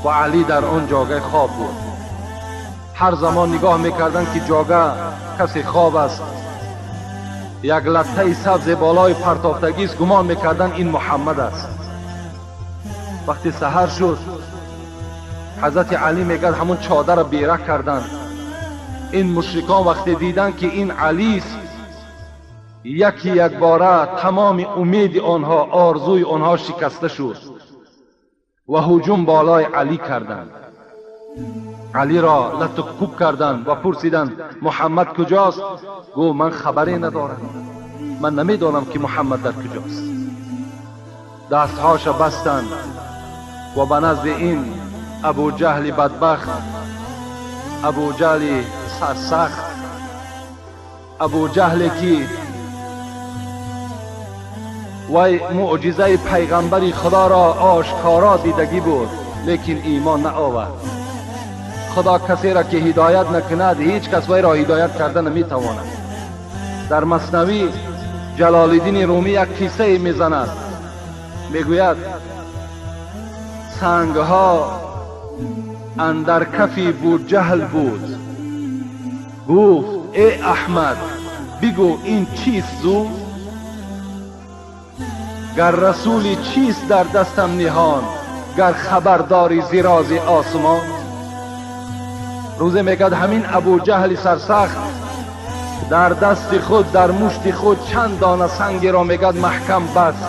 [SPEAKER 2] و علی در آن جاگه خواب بود. هر زمان نگاه میکردند که جاگه کسی خواب است، یک لطه سبز بالای پرتافتگی است، گمان میکردند این محمد است. وقتی سحر شد، حضرت علی میگد همون چادر را بیره کردند. این مشرکان وقتی دیدند که این علی است، یکی یک باره تمام امید آنها، آرزوی آنها شکسته شد و هجوم بالای علی کردند. علی را لط و کوب کردند و پرسیدند محمد کجاست؟ گفت من خبری ندارم، من نمیدانم که محمد در کجاست. دستهاش بستند و به نزد این ابو جهل بدبخت، ابو جهل سرسخت، ابو جهل که وی معجزه پیغمبر خدا را آشکارا دیدگی بود لیکن ایمان نآورد. خدا کسی را که هدایت نکند هیچ کس وی را هدایت کرده نمیتواند. در مثنوی جلال الدین رومی یک قصه میزند، میگوید سنگها اندر کفی بوجهل بود، گفت ای احمد بگو این چیست زود؟ گر رسولی چیست در دستم نهان، گر خبرداری ز راز آسمان. روزه میگد همین ابو جهل سرسخت در دست خود، در مشت خود چند دانه سنگ را میگد محکم بست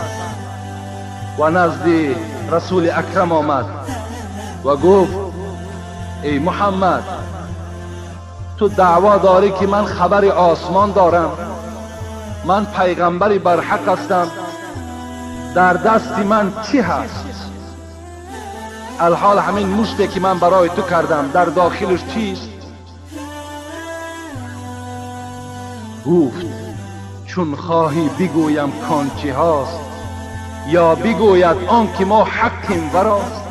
[SPEAKER 2] و نزد رسول اکرم آمد و گفت ای محمد، تو دعوا داری که من خبر آسمان دارم، من پیغمبری برحق هستم، در دست من چی هست؟ الحال همین مشتی که من برای تو کردم در داخلش چیست؟ گفت چون خواهی بگویم کان چی هاست، یا بگوید آن که ما حقیم وراست.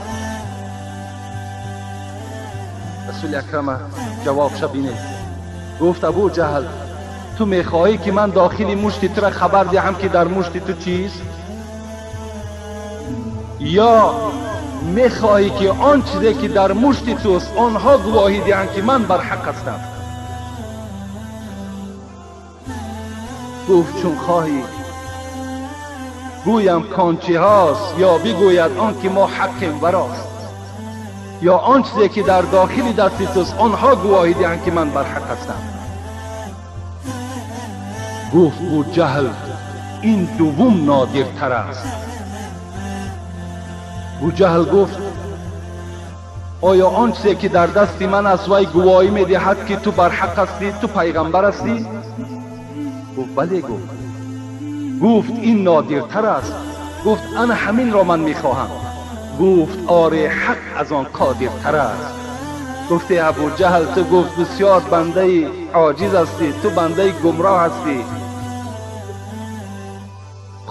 [SPEAKER 2] رسول اکرم جواب شبینه گفت ابو جهل، تو میخواهی که من داخل مشتی تو را خبر دهم که در مشتی تو چیست؟ یا میخواهی که آن چیزی که در مشتی توست آنها گواهی دهند که من بر حق هستم؟ گفت چون خواهی گویم کان چی هاست، یا بگوید آن که ما حقیم وراست، یا آن چیزی که در داخل دستی توست آنها گواهی دهند که من بر حق هستم. گفت بو جهل این دوم نادرتر است. بو جهل گفت آیا آن چیزی که در دست من است وی گواهی میدهد که تو بر حق هستی، تو پیغمبر هستی؟ گفت بله. گفت این نادرتر است. گفت انا همین را من میخواهم. گفت آره، حق از آن قادرتر است. گفت ابو جهل تو گفت بسیار بنده عاجز هستی، تو بنده گمراه هستی.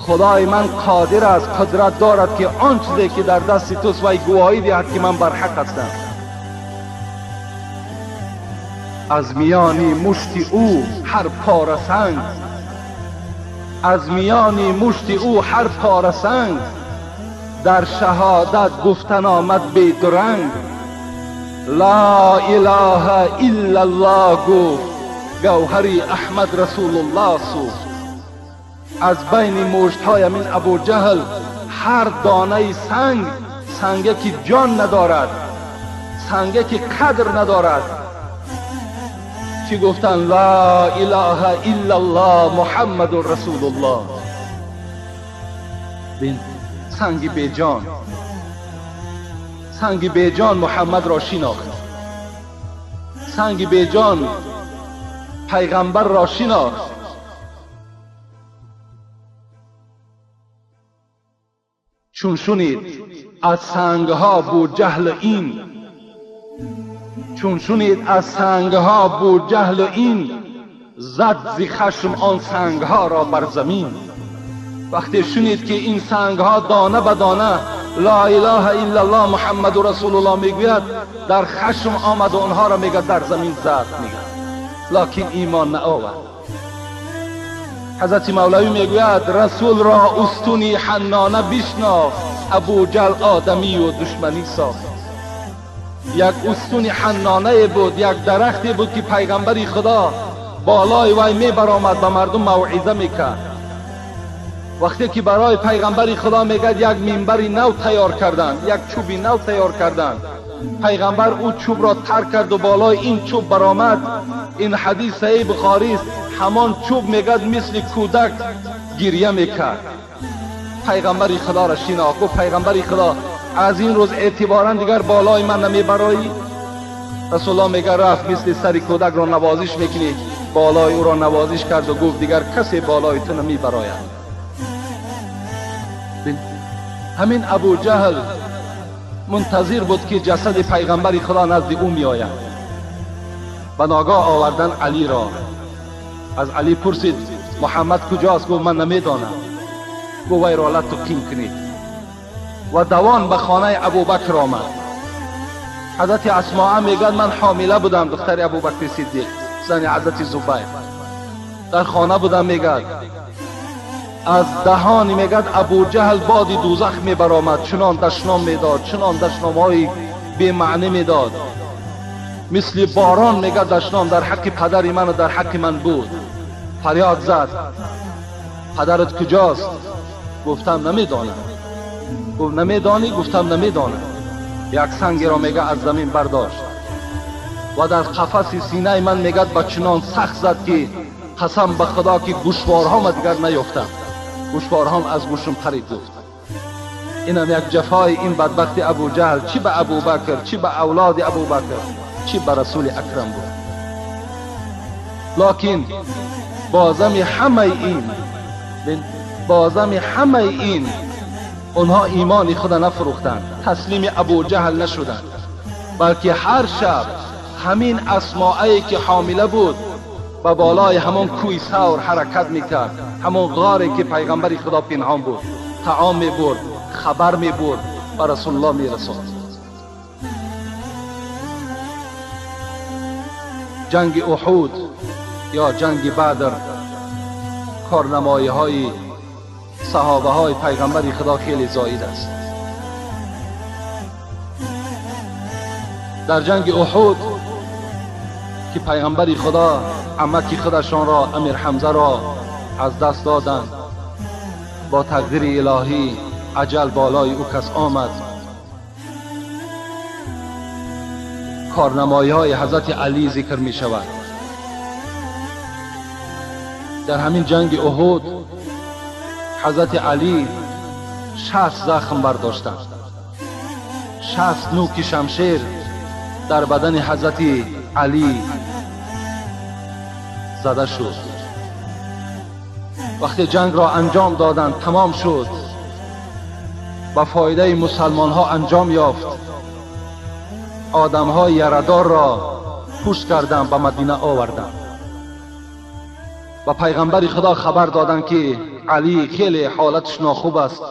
[SPEAKER 2] خدای من قادر است، قدرت دارد که آن چیزی که در دست توست وی گواهی دهد که من بر حق هستم. از میان مشت او هر پاره سنگ، از میان مشت او هر پاره سنگ، در شهادت گفتن آمد بی درنگ. لا اله الا الله گفت، گوهری احمد رسول الله سوخت. از بین مشتهای من ابو جهل هر دانه سنگ، سنگه که جان ندارد، سنگه که قدر ندارد، چی گفتن؟ لا اله الا الله محمد رسول الله. بین سنگ بیجان، سنگ بیجان محمد را شناخت، سنگ بیجان پیغمبر را شناخت. چون شنید از سنگها بو جهل این، چون شنید از سنگها بو جهل این، زد ز خشم آن سنگها را بر زمین. وقتی شنید که این سنگها دانه به دانه لا اله الا الله محمد رسول الله میگوید، در خشم آمد و آنها را میگه در زمین زد، میگه لکن ایمان نآورد. حضرت مولوی میگوید رسول را استونی حنانه بشناخت، ابو جهل آدمی و دشمنی ساخت. یک استون حنانه بود، یک درختی بود که پیغمبر خدا بالای وی میبرآمد، به مردم موعظه میکرد. وقتی که برای پیغمبر خدا میگد یک منبر نو تیار کردن، یک چوب نو تیار کردن، پیغمبر او چوب را ترک کرد و بالای این چوب برآمد. این حدیث صحیح بخاری است. همان چوب میگد مثل کودک گریه میکرد. پیغمبر خدا را شناخت، گفت پیغمبر خدا از این روز اعتبارا دیگر بالای من نمیبرایی. رسول الله میگه رفت مثل سر کودک را نوازش میکنی، بالای او را نوازش کرد و گفت دیگر کسی بالای تو نمیبراید. همین ابو جهل منتظر بود که جسد پیغمبر خدا نزد او میآید. به ناگاه آوردن علی را. از علی پرسید محمد کجاست؟ گفت من نمیدانم. گفت وی را لت و قین کنید. و دوان به خانه ابوبکر آمد. حضرت اسماء میگن من حامله بودم، دختر ابوبکر صدیق، زن حضرت زبیر، در خانه بودم. میگد از دهان میگد ابو جهل باد دوزخ میبرآمد، چنان دشنام میداد، چنان دشنامهای بی معنی میداد، مثل باران میگد دشنام در حق پدر من و در حق من بود. فریاد زد پدرت کجاست؟ گفتم نمیدانم. گفت نمیدانی؟ گفتم نمیدانم. یک سنگی را میگه از زمین برداشت و در قفس سینه من میگد با چنان سخت زد که قسم به خدا که گوشوارهام دیگر نیافتم، گوشوارهام از گوشم پرید. گفت اینم یک جفای این بدبخت ابو جهل، چی به ابوبکر، چی به اولاد ابوبکر، چی به رسول اکرم بود. لکن بازم همه این، بازم همه این اونها ایمان خود نفروختند، تسلیم ابو جهل نشدند، بلکه هر شب همین اسماعی که حامله بود به بالای همون کوی ثور حرکت میکرد، همون غاری که پیغمبر خدا پنهان بود، طعام میبرد، خبر میبرد، به رسول الله میرساند. جنگ احد یا جنگ بدر، کارنمایی های صحابه های پیغمبر خدا خیلی زاید است. در جنگ احد که پیغمبر خدا عمک خودشان را، امیر حمزه را از دست دادند، با تقدیر الهی اجل بالای او کس آمد. کارنمایی های حضرت علی ذکر می شود. در همین جنگ احد حضرت علی 60 زخم برداشتند، 60 نوک شمشیر در بدن حضرت علی زده شد. وقتی جنگ را انجام دادند، تمام شد، با فایده مسلمان ها انجام یافت. آدم های یردار را پوش کردند، به مدینه آوردند و پیغمبر خدا خبر دادند که علی خیلی حالتش ناخوب است،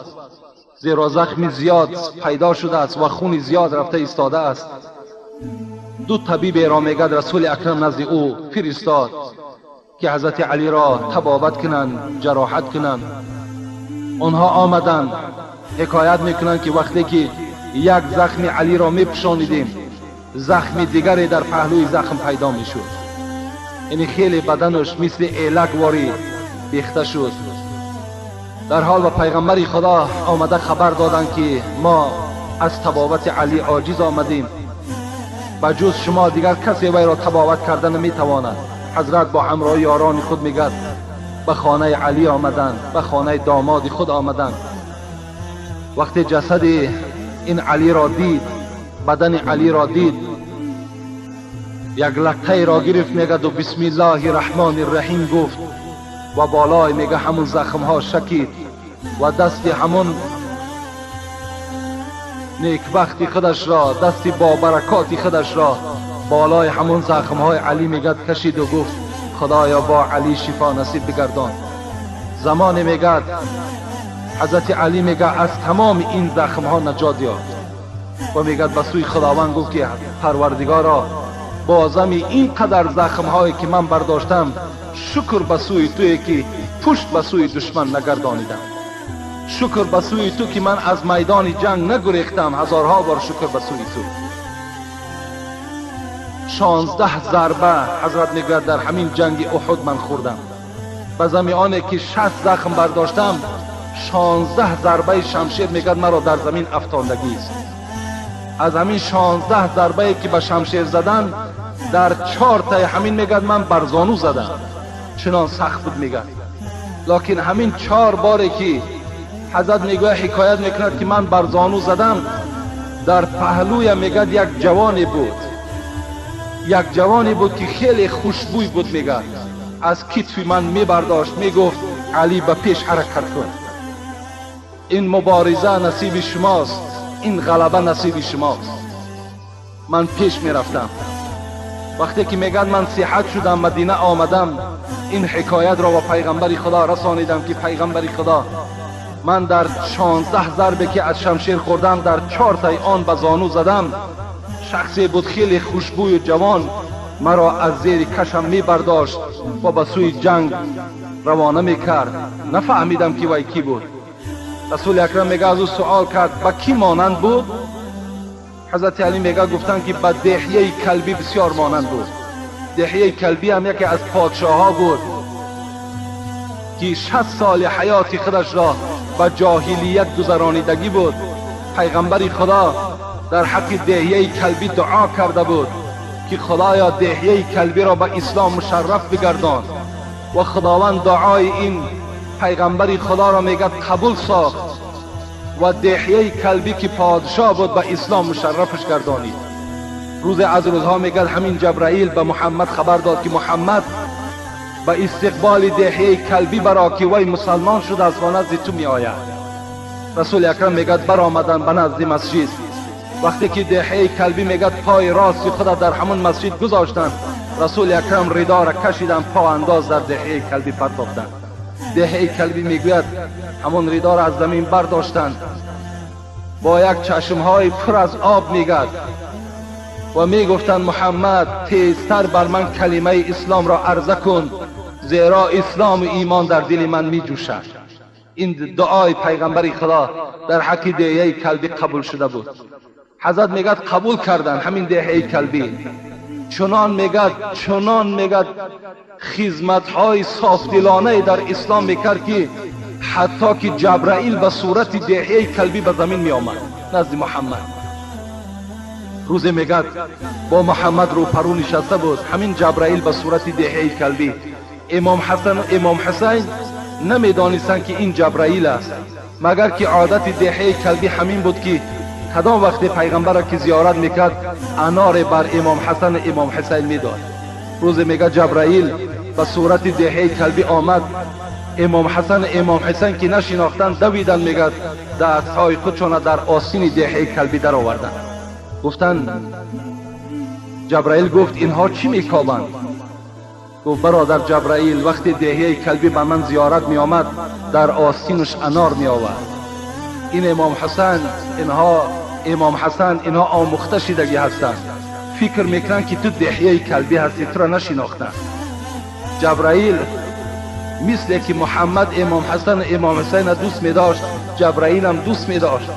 [SPEAKER 2] زیرا زخم زیاد پیدا شده است و خون زیاد رفته ایستاده است. دو طبیب را میگد رسول اکرم نزد او فرستاد که حضرت علی را طبابت کنند، جراحت کنند. آنها آمدند، حکایت میکنند که وقتی که یک زخم علی را میپوشانیدیم، زخم دیگری در پهلوی زخم پیدا میشد. یعنی خیلی بدنش مثل ایلک واری بیخته شد. در حال به پیغمبر خدا آمده خبر دادند که ما از طبابت علی عاجز آمدیم، بجز شما دیگر کسی وی را طبابت کرده نمیتواند. حضرت با همراه یاران خود میگد به خانه علی آمدند، به خانه داماد خود آمدند. وقتی جسد این علی را دید، بدن علی را دید، یک لکه را گرفت میگد و بسم الله الرحمن الرحیم گفت و بالای میگه همون زخم ها شکید و دست همون نیکبختی خودش را، دست با برکاتی خودش را بالای همون زخم های علی میگد کشید و گفت خدایا با علی شفا نصیب بگردان. زمان میگد حضرت علی میگه از تمام این زخم ها نجات یافت و میگد به سوی خداوند گفت که پروردگارا، بازم این قدر زخم هایی که من برداشتم، شکر به سوی توی که پشت به سوی دشمن نگردانیدم، شکر به سوی تو که من از میدان جنگ نگریختم، هزارها بار شکر به سوی تو. 16 ضربه حضرت میگوید در همین جنگ احد من خوردم. به زمیانه که 60 زخم برداشتم، 16 ضربه شمشیر میگد مرا در زمین افتاندگی است. از همین 16 ضربه که به شمشیر زدن، در 4 تای همین میگد من بر زانو زدم، چنان سخت بود میگد. لکن همین 4 باره که حضرت میگوید حکایت میکند که من بر زانو زدم، در پهلوی میگد یک جوانی بود، یک جوانی بود که خیلی خوشبوی بود میگد، از کتف من میبرداشت، میگفت علی به پیش حرکت کن، این مبارزه نصیب شماست، این غلبه نصیب شماست. من پیش میرفتم. وقتی که میگد من صحت شدم، مدینه آمدم، این حکایت را به پیغمبر خدا رسانیدم که پیغمبر خدا، من در 16 ضربه که از شمشیر خوردم، در 4 تای آن به زانو زدم، شخصی بود خیلی خوشبوی و جوان، مرا از زیر کشم می برداشت و به سوی جنگ روانه می کرد. نفهمیدم که وی کی بود. رسول اکرم میگه از او سوال کرد به کی مانند بود؟ حضرت علی میگه گفتن که به دحیه کلبی بسیار مانند بود. دحیه کلبی هم یکی از پادشاه ها بود که 60 سال حیات خودش را به جاهلیت گذرانیدگی بود. پیغمبر خدا در حق دحیه کلبی دعا کرده بود که خدایا دحیه کلبی را به اسلام مشرف بگردان، و خداوند دعای این پیغمبر خدا را میگه قبول ساخت و دحیه کلبی که پادشاه بود به اسلام مشرفش گردانید. روز از روزها میگه همین جبرائیل به محمد خبر داد که محمد به استقبال دحیه کلبی برا که وی مسلمان شده از و نزد تو می آید. رسول اکرم میگه برآمدن به نزد مسجد. وقتی که دحیه کلبی میگه پای راست خود در همون مسجد گذاشتند، رسول اکرم ردا را کشیدن، پا انداز در دحیه کلبی پرتافتند. دحیه کلبی میگوید همون ردا را از زمین برداشتند، با یک چشمهای پر از آب میگد و میگفتند محمد تیزتر بر من کلمه اسلام را عرضه کن، زیرا اسلام و ایمان در دل من میجوشد. این دعای پیغمبر خدا در حق دحیه کلبی قبول شده بود. حضرت میگد قبول کردن همین دحیه کلبی. چنان میگد، چنان میگد خدمت‌های صافدلانه در اسلام میکرد که حتی که جبرائیل به صورت دحیه کلبی به زمین میآمد نزد محمد. روز میگد با محمد رو پرو نشسته بود، همین جبرائیل به صورت دحیه کلبی. امام حسن و امام حسین نمیدانستند که این جبرائیل است، مگر که عادت دحیه کلبی همین بود که کدام وقت پیغمبر را که زیارت میکرد انار بر امام حسن و امام حسین میداد. روز میگه جبرائیل به صورت دحیه کلبی آمد، امام حسن امام حسین که نشناختند دویدن، میگه دستهای خودشان در آستین دحیه کلبی در آوردند. گفتند، جبرائیل گفت اینها چی میکابند؟ گفت برادر جبرائیل وقتی دهیه کلبی به من زیارت می آمد در آستینش انار می آورد. این امام حسن اینها امام حسن اینها آموخته شدگی هستند، فکر میکنن که تو دهیه کلبی هستی، تو را نشناختن. جبرائیل مثل که محمد امام حسن امام حسین دوست می داشت، جبرائیل هم دوست می داشت.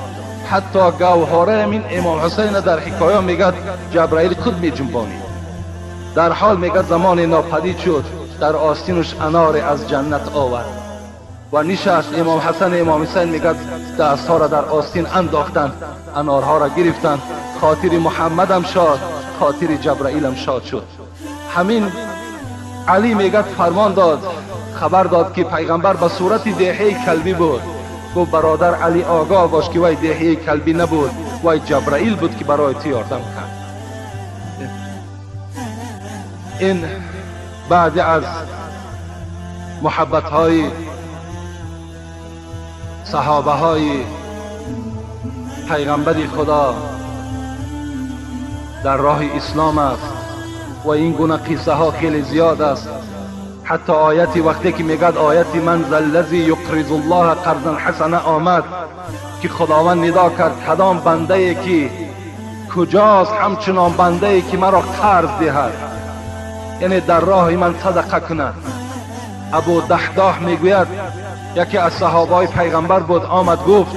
[SPEAKER 2] حتی گوهره این امام حسین در حکایه میگد جبرائیل خود می جنبانید. در حال میگد زمان ناپدید شد، در آستینش انار از جنت آورد و نشست. امام حسن امام حسین میگد دستها را در آستین انداختند، انارها را گرفتند. خاطر محمدم شاد، خاطر جبرائیلم شاد شد. همین علی میگد فرمان داد، خبر داد که پیغمبر به صورت دهیه کلبی بود. گفت برادر علی آگاه باش که وای دهیه کلبی نبود، وای جبرائیل بود که برای تو یاردم کرد. این بعد از محبت های صحابه های پیغمبر خدا در راه اسلام است و این گونه قصه ها خیلی زیاد است. حتی آیتی وقتی که میگد آیتی من ذا الذی یقرض الله قرضا حسنا آمد که خداوند ندا کرد کدام بنده ای که کجاست همچنان بنده ای که مرا قرض دهد، یعنی در راه من صدقه کند. ابو دحداح میگوید یکی از صحابه های پیغمبر بود، آمد گفت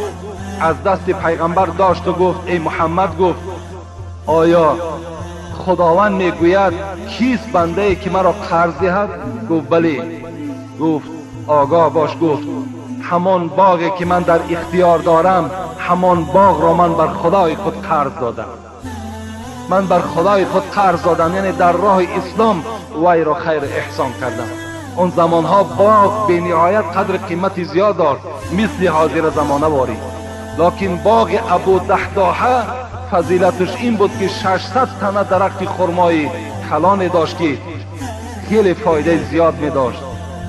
[SPEAKER 2] از دست پیغمبر داشت و گفت ای محمد، گفت آیا خداوند میگوید کیست بنده ای که مرا قرض دهد؟ گفت بله. گفت آگاه باش، گفت همان باغی که من در اختیار دارم همان باغ را من بر خدای خود قرض دادم، من بر خدای خود قرض دادم، یعنی در راه اسلام وی را خیر احسان کردم. اون زمانها باغ به نهایت قدر قیمت زیاد داشت، مثل حاضر زمانه واری. لکن باغ ابو دحداحه فضیلتش این بود که 600 تنه درخت خرمای کلان داشت که خیلی فایده زیاد می داشت.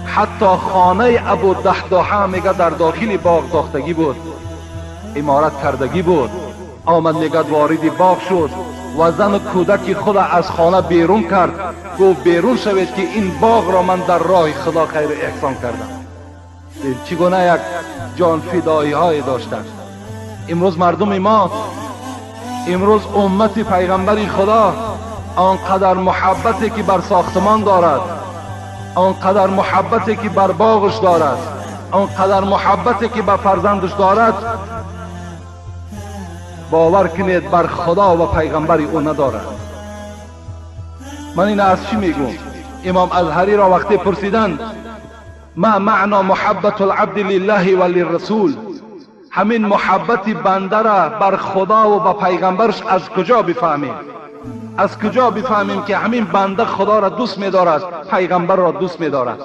[SPEAKER 2] حتی خانه ابو دحداحه میگه در داخل باغ داختگی بود، عمارت کردگی بود. آمد میگه وارد باغ شد و زن کودک خود از خانه بیرون کرد، گفت بیرون شوید که این باغ را من در راه خدا خیر احسان کردم. چگونه یک جان فدایی های داشتند. امروز مردم ما، امروز امت پیغمبر خدا آنقدر محبتی که بر ساختمان دارد، آنقدر محبتی که بر باغش دارد، آنقدر محبتی که بر فرزندش دارد، باور کنید بر خدا و پیغمبر او ندارد. من این از چی میگم؟ امام ازهری را وقتی پرسیدند ما معنا محبت العبد لله و للرسول، همین محبت بنده را بر خدا و به پیغمبرش از کجا بفهمیم؟ از کجا بفهمیم که همین بنده خدا را دوست می‌دارد، پیغمبر را دوست می‌دارد؟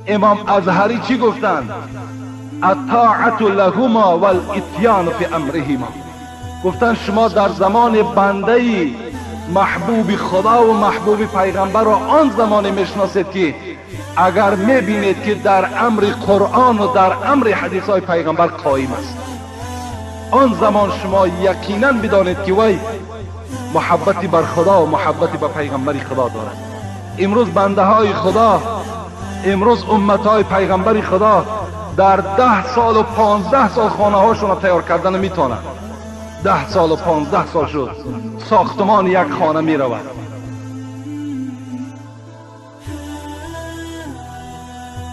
[SPEAKER 2] امام ازهری چی گفتند؟ الطاعة لهما والاتیان فی امرهما. گفتن شما در زمان بنده محبوب خدا و محبوب پیغمبر را آن زمان میشناسید که اگر میبینید که در امر قرآن و در امر حدیث های پیغمبر قایم است، آن زمان شما یقینا بدانید که وی محبتی بر خدا و محبتی بر پیغمبر خدا دارد. امروز بنده های خدا، امروز امت های پیغمبر خدا در 10 سال و 15 سال خانه هاشون را تیار کردن میتونند. 10 سال و 15 سال شد ساختمان یک خانه می رود.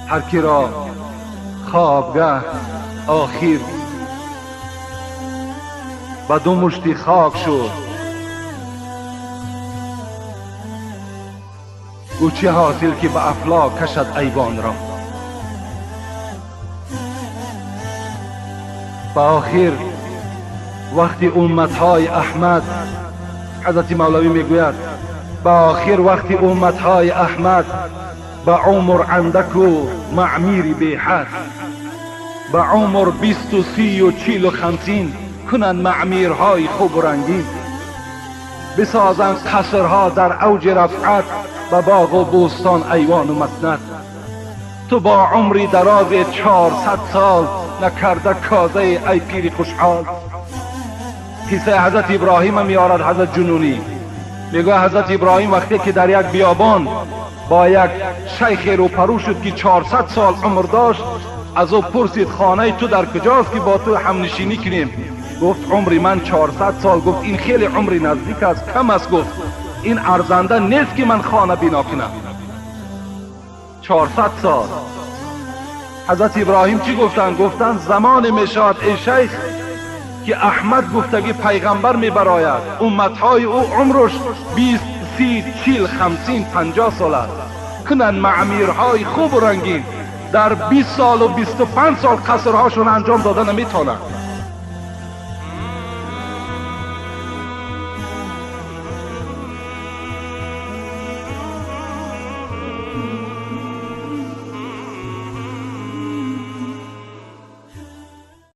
[SPEAKER 2] هر کی را خوابگه آخر به دو مشتی خاک شد، او چه حاصل که به افلاک کشد ایوان را. به آخر وقتی امتهای احمد، حضرت مولوی میگوید به آخر وقتی امتهای احمد به عمر اندک و معمیر بی حد، به عمر 20 و 30 و 40 و 50 کنند معمیرهای خوب و رنگین، بسازند قصرها در اوج رفعت، به باغ و بوستان ایوان و مسند. تو با عمری دراز 400 سال نکرده کازه ای پیر خوشحال. قصه حضرت ابراهیم میارد حضرت جنونی، میگه حضرت ابراهیم وقتی که در یک بیابان با یک شیخ روپرو شد که 400 سال عمر داشت، از او پرسید خانه تو در کجاست که با تو همنشینی کنیم؟ گفت عمر من 400 سال. گفت این خیلی عمر نزدیک است، کم است. گفت این ارزنده نیست که من خانه بنا کنم. 400 سال. حضرت ابراهیم چی گفتن؟ گفتن زمان میشود ای شیخ که احمد گفتگی پیغمبر میبراید، امتهای او عمرش 20 30 40 50 50 سال است، کنن معمیرهای خوب و رنگین، در 20 سال و 25 سال قصرهاشون انجام داده نمیتونن.